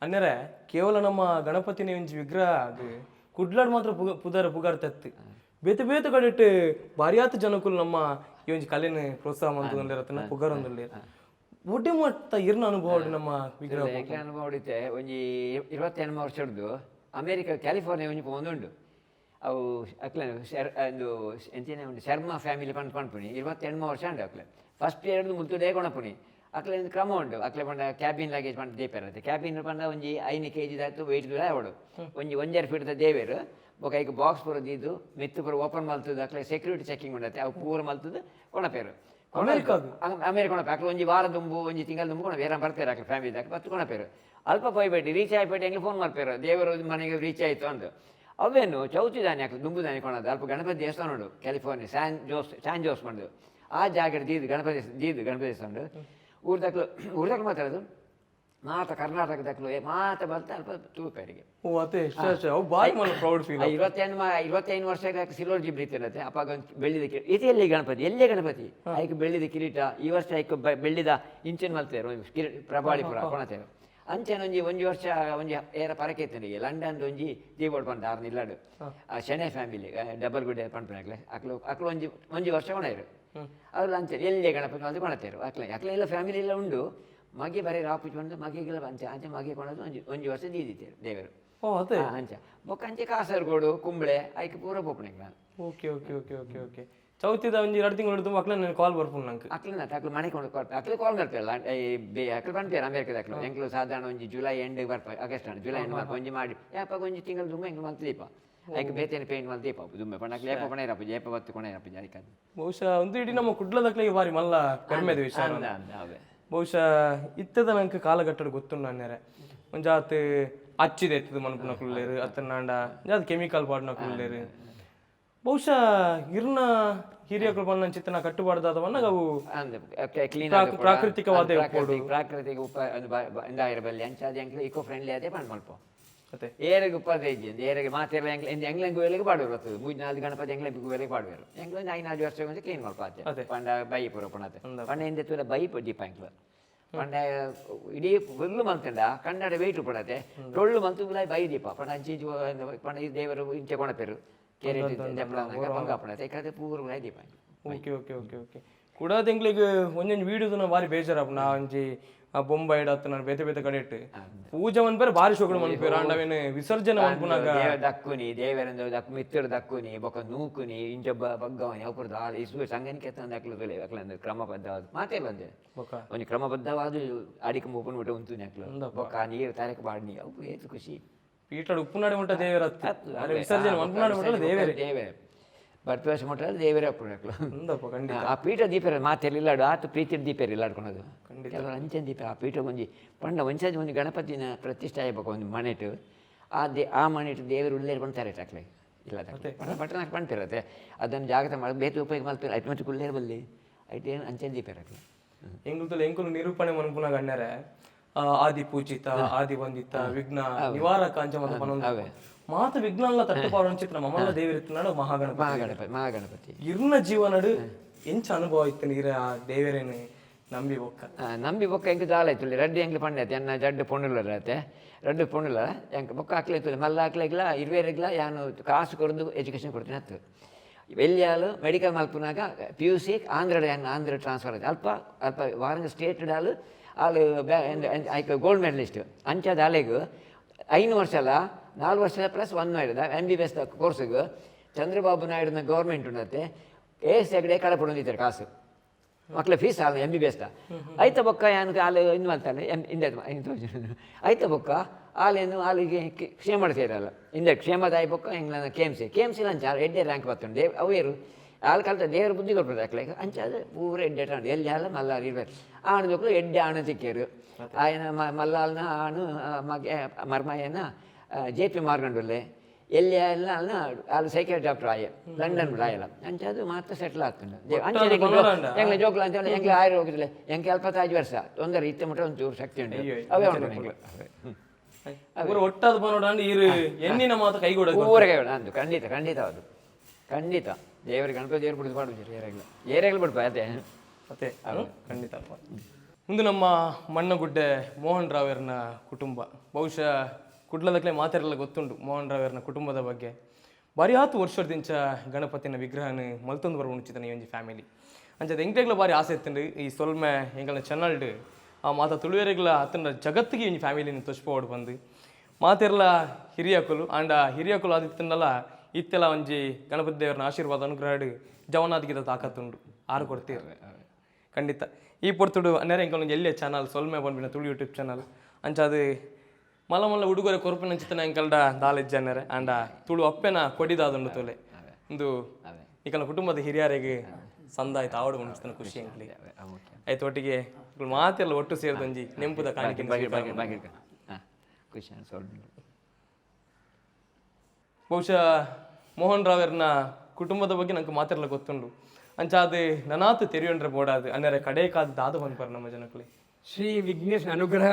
ಅನ್ನರೆ ಕೇವಲ ನಮ್ಮ ಗಣಪತಿನ ಒಂಜಿ ವಿಗ್ರಹ ಅದು ಕುಡ್ಲಾಡ್ ಮಾತ್ರ ಪುಗ ಪುದರ್ ಪುಗಾರ್ತತ್ತು. ಬೇತೆ ಬೇತೆ ಕಡೆಟ್ ಬಾರಿಯಾತ ಜನಕುಲು ನಮ್ಮ ಈ ಒಂಜಿ ಕಲೆನ ಪ್ರೋತ್ಸಾಹ ಮಂತುಂದಿರತ್ತನ ಪುಗರೊಂದುಲ್ಲೆರ್. ಒಡ್ಡೆ ಮಟ್ಟ ಇರ್ನ ಅನುಭವ ಉಂಡು ನಮ್ಮ ವಿಗ್ರಹ. ಎಂಕ್ಲೆ ಅನುಭವ ಹೊಡಿತೆ ಒಂಜಿ 28 ವರ್ಷದ್ದು ಅಮೇರಿಕ ಕ್ಯಾಲಿಫೋರ್ನಿಯಾ ಒಂಜಿ ಪೋವೊಂದುಂಡು. ಅವು ಅಕ್ಲೆ ಶರ್ ಒಂದು ಎಂಚಿನ ಉಂಡು ಶರ್ಮಾ ಫ್ಯಾಮಿಲಿ ಪಂಡ್ ಪನ್ಪುನಿ. 28 ವರ್ಷ ಉಂಡು ಅಕ್ಲೆ. ಫಸ್ಟ್ ಇಯರ್ದು ಮುಲ್ತುಡೇ ಕೊಣಪುನಿ. ಅಕ್ಲೆ ಒಂದು ಕ್ರಮ ಉಂಡು. ಅಕ್ಲೆ ಪಂಡ ಕ್ಯಾಬಿನ್ ಲಗೇಜ್ ಪಂಡ ದೀಪೆರತ್ತೆ. ಕ್ಯಾಬಿನ್ ಪಂಡ ಒಂಜಿ 5 ಕೆ ಜಿದಾತು ವೆಯ್ಟ್ ದೂರ ಆವಡು. ಒಂಜಿ ಒಂಜರ ಫೀಟ್ದ ದೇವೆರ್ ಬೊಕ ಐಕ್ ಬಾಕ್ಸ್ ಪೂರ ದೀದು ಮಿತ್ತು ಪೂರ ಓಪನ್ ಮಲ್ತುದು ಅಕ್ಲೆ ಸೆಕ್ಯೂರಿಟಿ ಚೆಕಿಂಗ್ ಉಂಡತ್ತೆ. ಅವು ಪೂರ ಮಲ್ತುದು ಕೊಣಪೇರು. ಅಮೇರಿಕಾಗ್? ಅಮೇರಿಕ ಕೊಣಪೆ. ಅಕ್ಲೆ ಒಂಜಿ ವಾರ ದುಂಬು ಒಂಜಿ ತಿಂಗಳ ದುಂಬು ಕೊಣಪೆ ಏರ ಬರ್ತಾರೆ. ಅಕ್ಲೆ ಫ್ಯಾಮಿಲಿ ಅಕ್ಲೆ ಬತ್ತು ಕೊಣಪೇರು. ಅಲ್ಪ ಪೋಯ್ಬೇಟಿ ರೀಚ್ ಆಯ್ಪೇಟೆ ಎಂಗ್ಲೆ ಫೋನ್ ಮಾಡ್ಪೇರು ದೇವರು ಮನೆಗೆ ರೀಚ್ ಆಯಿತು ಅಂದು. ಅವೇನು ಚೌತಿ ದಾನಿ ಅಕ್ಲೆ ದುಂಬು ದಾನಿ ಕೊಣದು. ಅಲ್ಪ ಗಣಪತಿ ದೇವಸ್ಥಾನ ಉಂಡು ಕ್ಯಾಲಿಫೋರ್ನಿಯಾ ಸ್ಯಾನ್ ಜೋಸ್ ಬಂದು ಆ ಜಾಗಡ್ ದೀದು ಗಣಪತಿ ದೀದು ಗಣಪತಿ ದೇವಸ್ಥಾನ ಉಂಡು. ಊರ್ದಕ್ಲು ಊರ್ದಕ್ಲು ಮಾತಾಡೋದು ಮಾತ ಕರ್ನಾಟಕದಕ್ಲು ಮಾತ ಬರ್ತಾ ಅಲ್ಪ ತೂಪೇರಿಗೆ. ಓ ಅದೇ ಅಷ್ಟೇ ಅಷ್ಟೇ, ಅವು ಬಾರಿ ಮಲ್ಲ ಪ್ರೌಡ್ ಫೀಲ್. 25 ವರ್ಷ ಸಿಲ್ವರ್ ಜಿಬ್ಲಿ ಇತ್ತಿರತ್ತೆ. ಅಪ್ಪಾಗ ಒಂದು ಬೆಳ್ಳಿದ ಕಿರೀಟ ಇದು. ಎಲ್ಲಿ ಗಣಪತಿ, ಎಲ್ಲೇ ಗಣಪತಿ ಐಕ್ ಬೆಳ್ಳಿದ ಕಿರೀಟ. ಈ ವರ್ಷ ಐಕ್ ಬೆಳ್ಳಿದ ಇಂಚಿನ ಮಲ್ತೇರು ಕಿರೀಟ ಪ್ರಭಾಳಿಪುರ ಕೊಣತೇರು. ಅಂಚೆನ ಒಂಜಿ ಒಂಜಿ ವರ್ಷ ಒಂಜಿ ಏರ ಪರಕೆ ಇತ್ತನಿಗೆ ಲಂಡನ್ ಒಂಜಿ ದೀಪೋಡ್ ಪಂಡ ಆರ್ನ ಇಲ್ಲಾಡು ಆ ಶೆಣೆ ಫ್ಯಾಮಿಲಿ ಡಬಲ್ ಗುಡ್ಡೆ ಪಂಪನಾಗ್ಲೆ ಅಕ್ಲು ಅಕ್ಲು ಒಂಜಿ ಒಂಜಿ ವರ್ಷ ಕೊಣೇರು. ಅವ್ರು ಅಂಚೆ ಎಲ್ಲೇ ಗಣಪತಿ ಅಂತ ಕೊಣತೇರು. ಅಕ್ಲೆ ಅಕ್ಲೆ ಎಲ್ಲ ಫ್ಯಾಮಿಲಿ ಎಲ್ಲ ಉಂಡು. ಮಗೆ ಬರೀ ರಾಪುಜ್ ಬಂದು ಮಗೆಗೆಲ್ಲ ಅಂಚೆ ಅಂಚೆ ಮಗೆ ಕೊಣದು ಒಂಜಿ ಒಂಜಿ ವರ್ಷ ದೀದಿತ್ತೇರು ದೇವರು. ಓ ಅದೇ. ಅಂಚ ಬೊಕ್ಕ ಅಂಚೆ ಕಾಸರಗೋಡು ಕುಂಬ್ಳೆ ಐಕ್ ಪೂರ ಪೋಪುಣೆಗ್ ನಾನು. Okay okay okay okay okay. ಚೌತಿದ ಒಂಜಿ 2 ತಿಂಗಳು ತುಂಬ ಅಕ್ಲೆ ನಾನು ಕಾಲ್ ಬರ್ಪುಂಡು ನಂಗೆ. ಅಕ್ಲೆನ ಅಕ್ಲು ಮನೆ ಕೊಂಡು ಕೊಡ್ತಾರೆ. ಅಕ್ಲೆ ಕಾಲ್ ಮಾಡ್ತಾರಲ್ಲ ಈ ಬೇ ಅಕ್ಲು ಪನ್ಪೇರು ಅಮೇರಿಕದ ಅಕ್ಲು ಎಂಕ್ಲು ಸಾಧಾರಣ ಒಂಜಿ ಜುಲೈ ಎಂಡ್ ಬರ್ಪ ಆಗಸ್ಟ್ ಜುಲೈ ಎಂಡ್ ಬರ್ಪ ಒಂಜಿ ಮಾಡಿ ಯಾಪಾಗ ಒಂಜಿ ತಿಂಗಳು ದುಮ್ಮ ಎಂಕ್ಲು ಮಲ್ತ್ ದೀಪ ಐಕ್ ಬೇತೇನೆ ಪೇಂಟ್ ಮಲ್ತ್ ದೀಪ ದುಮ್ಮೆ ಪಂಡ ಅಕ್ಲು ಏಪ ಕೊಣೇರಪ್ಪ ಏಪ ಬತ್ತು ಕೊಣೇರಪ್ಪ ಐಕದು. ಬಹುಶಃ ಒಂದು ಇಡೀ ನಮ್ಮ ಕುಡ್ಲದಕ್ಲೆಗೆ ಬಾರಿ ಮಲ್ಲ ಪೆರ್ಮೆದ ವಿಷಯ. ಅಂದ ಅಂದ ಅವೇ. ಬಹುಶಃ ಇತ್ತದ ನಂಗೆ ಕಾಲಘಟ್ಟಡ್ ಗೊತ್ತುಂಡು ಅನ್ನೆರೆ ಒಂಜಾತ್ ಅಚ್ಚಿದ ಎತ್ತದ ಮನ್ಪುನಕುಲ್ಲೇರು ಅತ್ತನಾಂಡ ಜಾತ್ ಕೆಮಿಕಲ್ ಪಾಡ್ನಕುಲ್ಲೇರು. ಬಹುಶಃ ಇರ್ನ ಹಿರಿಯಕುಲು ಪನ್ನಂಚಿತ್ತಿನ ಕಟ್ಟುಪಾಡ್ದಾದವನ್ನ ಅವು ಕ್ಲೀನ್ ಪ್ರಾಕೃತಿಕವಾದ ಪ್ರಾಕೃತಿಕ ಉಪ ಇಂದಾಯಿರ ಬಲ್ಲಿ ಅಂಚಾದ ಎಂಕ್ಲ ಇಕೋ ಫ್ರೆಂಡ್ಲಿ ಅದೇ ಪಂಡ್ ಮಲ್ಪ. ಅತ್ತೆ. ಏರೆಗ್ ಉಪ್ಪದ ಇಜ್ಜಿ ಏರೆಗ್ ಮಾತೆರ್ಲ ಎಂಕ್ಲ ಎಂಗ್ಲೆಂಗ್ ವೇಲೆಗ್ ಪಾಡುವೆರ್ ಬರ್ತದೆ ಮೂಜಿ ನಾಲ್ಕು ಗಣಪತಿ ಎಂಗ್ಲೆಂಗ್ ವೇಲೆಗ್ ಪಾಡುವೆರ್ ಎಂಕ್ಲ ಒಂದು ಐನಾಜು ವರ್ಷ ಒಂಜಿ ಕ್ಲೀನ್ ಮಲ್ಪ ಆತೆ ಪಂಡ ಬೈ ಪೂರ ಪುಣತೆ ಪಂಡ ಹಿಂದೆ ತೂಲ ಬೈ ದೀಪ ಎಂಕ್ಲ ಪಂಡ ಇಡೀ ಫುಲ್ಲು ಮಲ್ತಂಡ ಕನ್ನಡ ವೆಯ್ಟ್ ಪಡತೆ ಟೊಳ್ಳು ಮಂತು ಬೈ ದೀಪ ಪಂಡ ಅಂಚಿ ಇಂಚಿ ಪಂಡ ಈ ದೇವರು ಇಂಚೆ ಕೊಣಪೆರು ಕೆರೆ ಬಂಗ ಪಣತೆ ಕತೆ ಪೂರ ದೀಪ. Okay okay okay okay ಕೂಡ ತಿಂಗ್ಳಿಗೆ ಒಂಜೊಂಜಿ ವೀಡಿಯೋದನ್ನ ಬಾರಿ ಬೇಜಾರಪ್ಪ ನಾ ಒಂಜಿ ಆ ಬೊಂಬೈ ಇಡತ್ತ ನಾನು ಬೇತೆ ಬೇತೆ ಕಡೆ ಇಟ್ಟು ಪೂಜೆ ಮನ್ಪೇರೆ ಬಾರಿ ಶೋಕಡು ಮನ್ಪೇರು ಆಂಡ ಅವೇನು ವಿಸರ್ಜನೆ ಮನ್ಪುನಾಗ ದೇವ ದಕ್ಕುನಿ ದೇವರಂದ ದಕ್ಕು ಮಿತ್ತರು ದಕ್ಕುನಿ ಬೊಕ ನೂಕುನಿ ಇಂಚ ಬಗ್ಗವನಿ ಅವು ದಾಲ ಇಸು ಸಂಗನಿಕೆ ತಂದು ಅಕ್ಲು ಅಕ್ಲಂದು ಕ್ರಮಬದ್ಧವಾದ ಮಾತೇ ಬಂದೆ. ಬೊಕ ಒಂಜಿ ಕ್ರಮಬದ್ಧವಾದ ಅಡಿಕೆ ಮೂಪನ್ ಬಿಟ್ಟು ಉಂತುನಿ ಅಕ್ಲು ಬೊಕ ನೀರು ತಾರಕ ಬಾಡ್ನಿ ಅವು ಏತು ಖುಷಿ. ಪೀಠಡ್ ಉಪ್ಪುನಾಡೆ ಮುಟ್ಟ ದೇವರತ್ತು ಅರೆ ವಿಸರ್ಜನೆ ಮನ್ಪುನಾಡೆ ಮುಟ್ಟ ದೇವರೇ ದೇವರೇ ಬರ್ಪೇಶ ಮುಟ್ಟ ದೇವರೇ ಅಪ್ಪುಡು ಅಕ್ಲು. ಅಂದಪ್ಪ ಖಂಡಿತ. ಆ ಪೀಠ ದೀಪರ ಮಾತೆಲ್ಲ ಆತು ಪ್ರೀತಿ ದೀಪೇರು ಇಲ್ಲಾಡ್ಕೊಳೋದು ಕೆಲವರು ಅಂಚೆ ದೀಪ ಆ ಪೀಠ ಒಂಜಿ ಪಂಡ ಒಂಚೆ ಒಂಜಿ ಗಣಪತಿನ ಪ್ರತಿಷ್ಠೆ ಆಗ್ಬೇಕು ಒಂದು ಮನೆಟು ಆ they ಆ ಮನೆಟು ದೇವರು ಉಳ್ಳೇರು ಬಂತಾರೆ ಅಕ್ಲೆ ಇಲ್ಲ ಪಂಡ ಪಟ್ಟಣ ಪಂಪಿರತ್ತೆ ಅದನ್ನು ಜಾಗ್ರತೆ ಮಾಡಿ ಬೇತೆ ಉಪಯೋಗ ಮಾಡ್ತಾರೆ ಐಟ್ ಮತ್ತೆ ಉಳ್ಳೇರು ಬಲ್ಲಿ ಐಟ್ ಏನು ಅಂಚೆ ದೀಪ ಇರಕ್ಲೆ. ಎಂಗುಲ್ತಲ್ಲ ಎಂಕುಲು ನಿರೂಪಣೆ ಮನ್ಪುನಾಗ ಅಣ್ಣರೆ ಆದಿ ಪೂಜಿತ ಆದಿ ವಂದಿತ ವಿಘ್ನ ನಿವಾರಕ ಅಂಚ ಮಂತ ಪನೊಂದು ಮಾತ ವಿಘ್ನಲ್ಲ ತಟ್ಟುಪಾಡು ಚಿತ್ರ ಮಮಲ್ಲ ದೇವರಿತ್ತನಾಡು ಮಹಾಗಣಪತಿ. ಮಹಾಗಣಪತಿ ಮಹಾಗಣಪತಿ ಇರ್ನ ಜೀವನಡು ಎಂಚ ಅನುಭವ ಇತ್ತು ನೀರ ಆ ದೇವರೇನು ನಂಬಿ ಬೊಕ್ಕ? ನಂಬಿ ಬೊಕ್ಕ ಎಂಕ್ ದಾಲ ಇತ್ತು ರಡ್ಡು ಎಂಕ್ಲು ಪಂಡೈತೆ ಎನ್ನ ರಡ್ಡು ಪೊಣ್ಣುಲ ಅತ್ತೆ ರಡ್ಡು ಪೊಣ್ಣುಲ ಎಂಕ್ ಬೊಕ್ಕ ಅಕ್ಲೆ ಇತ್ತು ಮಲ್ಲ ಅಕ್ಲೆಗ್ಲ ಇರುವೆರೆಗ್ಲ ಯಾನು ಕಾಸು ಕೊರದು ಎಜುಕೇಷನ್ ಕೊಡ್ತೀನಿ ಅತ್ತು ಎಲ್ಲಿಯಾಲು medical ಮಲ್ಪುನಾಗ P U C Andhra Andhra transfer ಆಯ್ತು ಅಲ್ಪ ಅಲ್ಪ ವಾರಂಗ ಸ್ಟೇಟ್ ಡಾಲು ಆಲು ಐಕ್ ಗೋಲ್ಡ್ ಮೆಡಲಿಸ್ಟ್ ಅಂಚಾದ ಅಲೆಗ್ 5 ವರ್ಷ ಅಲ್ಲ 4 ವರ್ಷ ಪ್ಲಸ್ 1 ಮಾಡಿದ M B B S ಕೋರ್ಸಿಗೆ ಚಂದ್ರಬಾಬು ನಾಯ್ಡುನ ಗೌರ್ಮೆಂಟ್ ಉಂಡತ್ತೆ ಎ ಎಸ್ ಹೆಗಡೆ ಕಳಪಡೊಂದಿದ್ದಾರೆ ಕಾಸು ಮಕ್ಕಳ ಫೀಸ್ ಅಲ್ಲ M B B S ಐತ ಬೊಕ್ಕ ಯಾನು ಆಲು ಇನ್ನು ಅಂತಾನೆ ಎಮ್ ಇಂದ ಐತ ಬೊಕ್ಕ ಆಲೇನು ಆಲಿಗೆ ಕ್ಷೇಮ ಸೇರಲ್ಲ ಇಂದ ಕ್ಷೇಮದಾಯ ಬೊಕ್ಕ ಎಂಗ್ಲನ K M C K M C ಅಂಚ ಎಡ್ಡೆ ರ್ಯಾಂಕ್ ಬರ್ತುಂಡು ದೇವ್ ಅವೇರು ಆಲ್ ಕಲ್ತ ದೇವರು ಬುದ್ಧಿ ಕೊಡ್ಬೋದು ಅಕ್ಲೆ ಅಂಚ ಅದು ಪೂರ ಎಡ್ಡೆ ಟಾಂಡು ಎಲ್ಲಿ ಅಲ್ಲ ಮಲ್ಲಾರು ಇರ್ಬೇಕು ಆಣು ಮಕ್ಕಳು ಎಡ್ಡೆ ಆಣು ತಿಕ್ಕೇರು ఆయన ಮಲ್ಲಾಲ್ನ ಆಣು ಮಗೆ ಮರ್ಮಯ್ಯನ ಜೆ ಪಿ ಮಾರ್ಗಂಡುಲ್ಲೆ ಎಲ್ಲಿ ಅಲ್ಲ ಅಲ್ಲಿ ಸೈಕ್ಯಾಟ್ರಿ ಡಾಕ್ಟರ್ ಆಯ ಲಂಡನ್ ಆಯಲ್ಲ ಅಂಚ ಅದು ಮಾತ್ರ ಸೆಟ್ಲ್ ಆಗ್ತುಂಡು ಅಂಚೆ ಎಂಗ್ಲ ಜೋಕ್ಲ ಅಂತ ಎಂಗ್ಲ ಆಯ್ರ ಹೋಗಿದ್ಲೆ ಎಂಕೆ ಅಲ್ಪ ತಾಜ್ ವರ್ಷ ತೊಂದರೆ ಇತ್ತೆ ಮುಟ್ಟ ಒಂಚೂರು ಶಕ್ತಿ ಉಂಟು ಅವೇ ಉಂಟು ಎಂಗ್ಲ ಪೂರ ಒಟ್ಟಾದ ಪನೋಡಾಂಡ ಈರು ಎಣ್ಣಿನ ಮಾತ ಕೈಗೂಡ ಪೂರ ಕೈಗೂಡ ಅಂದು ಖಂಡಿತ ಖಂಡಿತ ಅದು ಖಂಡಿತ ದೇವರಿಗೆ ಗಣಪತಿ ದೇವರು ಬಿಡುದು ಪಾಡುದು ಏರಾಗ್ಲ ಏರಾಗ್ಲ ಬಿಡ್ಪ ಅದೇ ಅತ್ತೆ ಖಂಡಿತ. ಮುಂದೆ ನಮ್ಮ ಮಣ್ಣಗುಡ್ಡೆ ಮೋಹನ್ ರಾವೆರ್ನ ಕುಟುಂಬ ಬಹುಶಃ ಕುಡ್ಲದಕ್ಲೆ ಮಾತೆರೆಲ್ಲ ಗೊತ್ತುಂಟು ಮೋಹನ್ ರಾವೆರ್ನ ಕುಟುಂಬದ ಬಗ್ಗೆ. ಬಾರಿ ಆತು ವರ್ಷದಿಂಚ ಗಣಪತಿನ ವಿಗ್ರಹನ ಮಲ್ತೊಂದು ಬರುವ ಉಂಚಿತನ ಈ ಒಂಜಿ ಫ್ಯಾಮಿಲಿ ಅಂಚದ ಎಂಕ್ಲೆಗ್ಲ ಬಾರಿ ಆಸೆ ಇತ್ತುಂಡು ಈ ಸೊಲ್ಮೆ ಎಂಕಲ್ನ ಚೆನ್ನಲ್ಡ್ ಆ ಮಾತ ತುಳುವೆರೆಗ್ಲ ಅತ್ತನ ಜಗತ್ತಿಗೆ ಈ ಫ್ಯಾಮಿಲಿನ ತೊಚ್ಪೋಡು ಬಂದು ಮಾತೆರ್ಲ ಹಿರಿಯಕುಲು ಆಂಡ ಹಿರಿಯಕುಲು ಆದಿತ್ತಂಡಲ ಇತ್ತೆಲ ಒಂಜಿ ಗಣಪತಿ ದೇವರನ ಆಶೀರ್ವಾದ ಅನುಗ್ರಹಡ್ ಜವನಾದಿಗಿದ ತಾಕತ್ತುಂಡು ಆರು ಕೊಡ್ತೀರ ಖಂಡಿತ. ಈ ಪೊರ್ತುಡು ಅನ್ನೇರೆ ಎಂಕಲ್ ಎಲ್ಲಿಯ ಚಾನಲ್ ಸೊಲ್ಮೆ ಬಂದ್ಬಿನ ತುಳು ಯೂಟ್ಯೂಬ್ ಚಾನಲ್ ಅಂಚಾದು ಮಲ್ಲ ಮಲ್ಲ ಉಡುಗೊರೆ ಕೊರಪಿನ ಅಂಚಿತನ ಎಂಕಲ್ಡ ದಾಲೆಜ್ಜ ಅನ್ನೇರೆ ಆಂಡ ತುಳು ಅಪ್ಪೆನ ಕೊಡಿದಾದುಂಡು ತೊಲೆ ಇಂದು ಈಕಲ್ನ ಕುಟುಂಬದ ಹಿರಿಯರಿಗೆ ಸಂದಾಯ್ತು ಆವಡು ಮನುಷ್ಯನ ಖುಷಿ ಎಂಕ್ಲಿ ಆಯ್ತು. ಒಟ್ಟಿಗೆ ಮಾತೆಲ್ಲ ಒಟ್ಟು ಸೇರಿದೊಂಜಿ ನೆಂಪುದ ಕಾಣಿಕೆ. ಖುಷಿ ಬಹುಶಃ ಮೋಹನ್ ರಾವೆರ್ನ ಕುಟುಂಬದ ಬಗ್ಗೆ ನಂಗೆ ಮಾತೆಲ್ಲ ಗೊತ್ತುಂಡು ಅಂಚಾದು ನನಾತು ತೆರಿಯೊಂಡ್ರೆ ಬೋಡಾದು ಅನ್ನರೆ ಕಡೆ ಕಾದು ದಾದು ಬಂದ್ಪರ್ ನಮ್ಮ ಜನಕ್ಕಲಿ. ಶ್ರೀ ವಿಘ್ನೇಶ್ವರ ಅನುಗ್ರಹ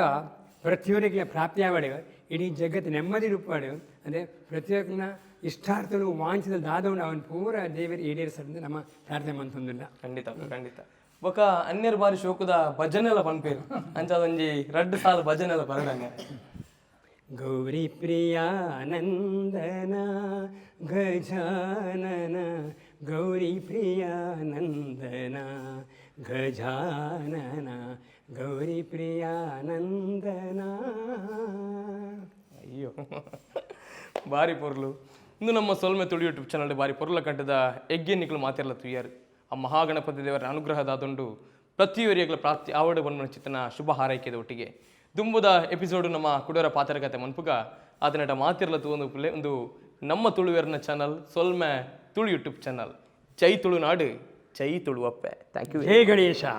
ಪ್ರತಿಯೊಬ್ಬರಿಗೆ ಪ್ರಾಪ್ತಿಯಾವಡು ಇಡೀ ಜಗತ್ತು ನೆಮ್ಮದಿ ರೂಪಾಡು ಅಂದರೆ ಪ್ರತಿಯೊಬ್ಬನ ಇಷ್ಟಾರ್ಥನು ವಾಂಛಿತ ದಾದವನು ಅವನು ಪೂರ ದೇವರು ಈಡೇರಿಸಲು ನಮ್ಮ ಪ್ರಾರ್ಥನೆ ಮಂತೊಂದಿಲ್ಲ. ಖಂಡಿತ ಖಂಡಿತ. ಬೊಕ ಅನ್ಯರ್ ಬಾರಿ ಶೋಕುದ ಭಜನೆ ಎಲ್ಲ ಪನ್ಪೇರು ಅಂಚಾದೊಂಜಿ ರಡ್ಡು ಸಾಲ ಭಜನೆ ಎಲ್ಲ ಬರಡ. ಗೌರಿ ಪ್ರಿಯಾನಂದನ ಗಜಾನನ ಗೌರಿ ಪ್ರಿಯಾನಂದನ ಗಜಾನನ ಗೌರಿ ಪ್ರಿಯಾನಂದನ. ಅಯ್ಯೋ ಬಾರಿ ಪೊರ್ಲು. ಇಂದು ನಮ್ಮ ಸೊಲ್ಮೆ ತುಳು ಯೂಟ್ಯೂಬ್ ಚಾನಲ್ ಬಾರಿ ಪೊರ್ಲ ಕಂಠದ ಎಗ್ಗೆನ್ನಿಕಲು ಮಾತೆಲ್ಲ ತುಯ್ಯಾರು. ಆ ಮಹಾಗಣಪತಿ ದೇವರ ಅನುಗ್ರಹದಾದುಂಡು ಪ್ರತಿಯೊರಿಯಗಳ ಪ್ರಾಪ್ತಿ ಆವಡ ಬಣ್ಣ ಚಿತ್ತನ ಶುಭ ಹಾರೈಕೆದ ಒಟ್ಟಿಗೆ ದುಂಬುದ ಎಪಿಸೋಡು ನಮ್ಮ ಕುಡೋರ ಪಾತ್ರಕತೆ ಮನ್ಪುಗ ಆತನಟ ಮಾತಿರ್ಲ ತೂವೊಂದು ಪುಲ್ಲೆ ಒಂದು ನಮ್ಮ ತುಳುವೆರ್ನ ಚಾನಲ್ ಸೊಲ್ಮೆ ತುಳು ಯೂಟ್ಯೂಬ್ ಚಾನಲ್. ಜೈ ತುಳುನಾಡು, ಜೈ ತುಳುವಪ್ಪೆ. Thank you. Jai Ganesha.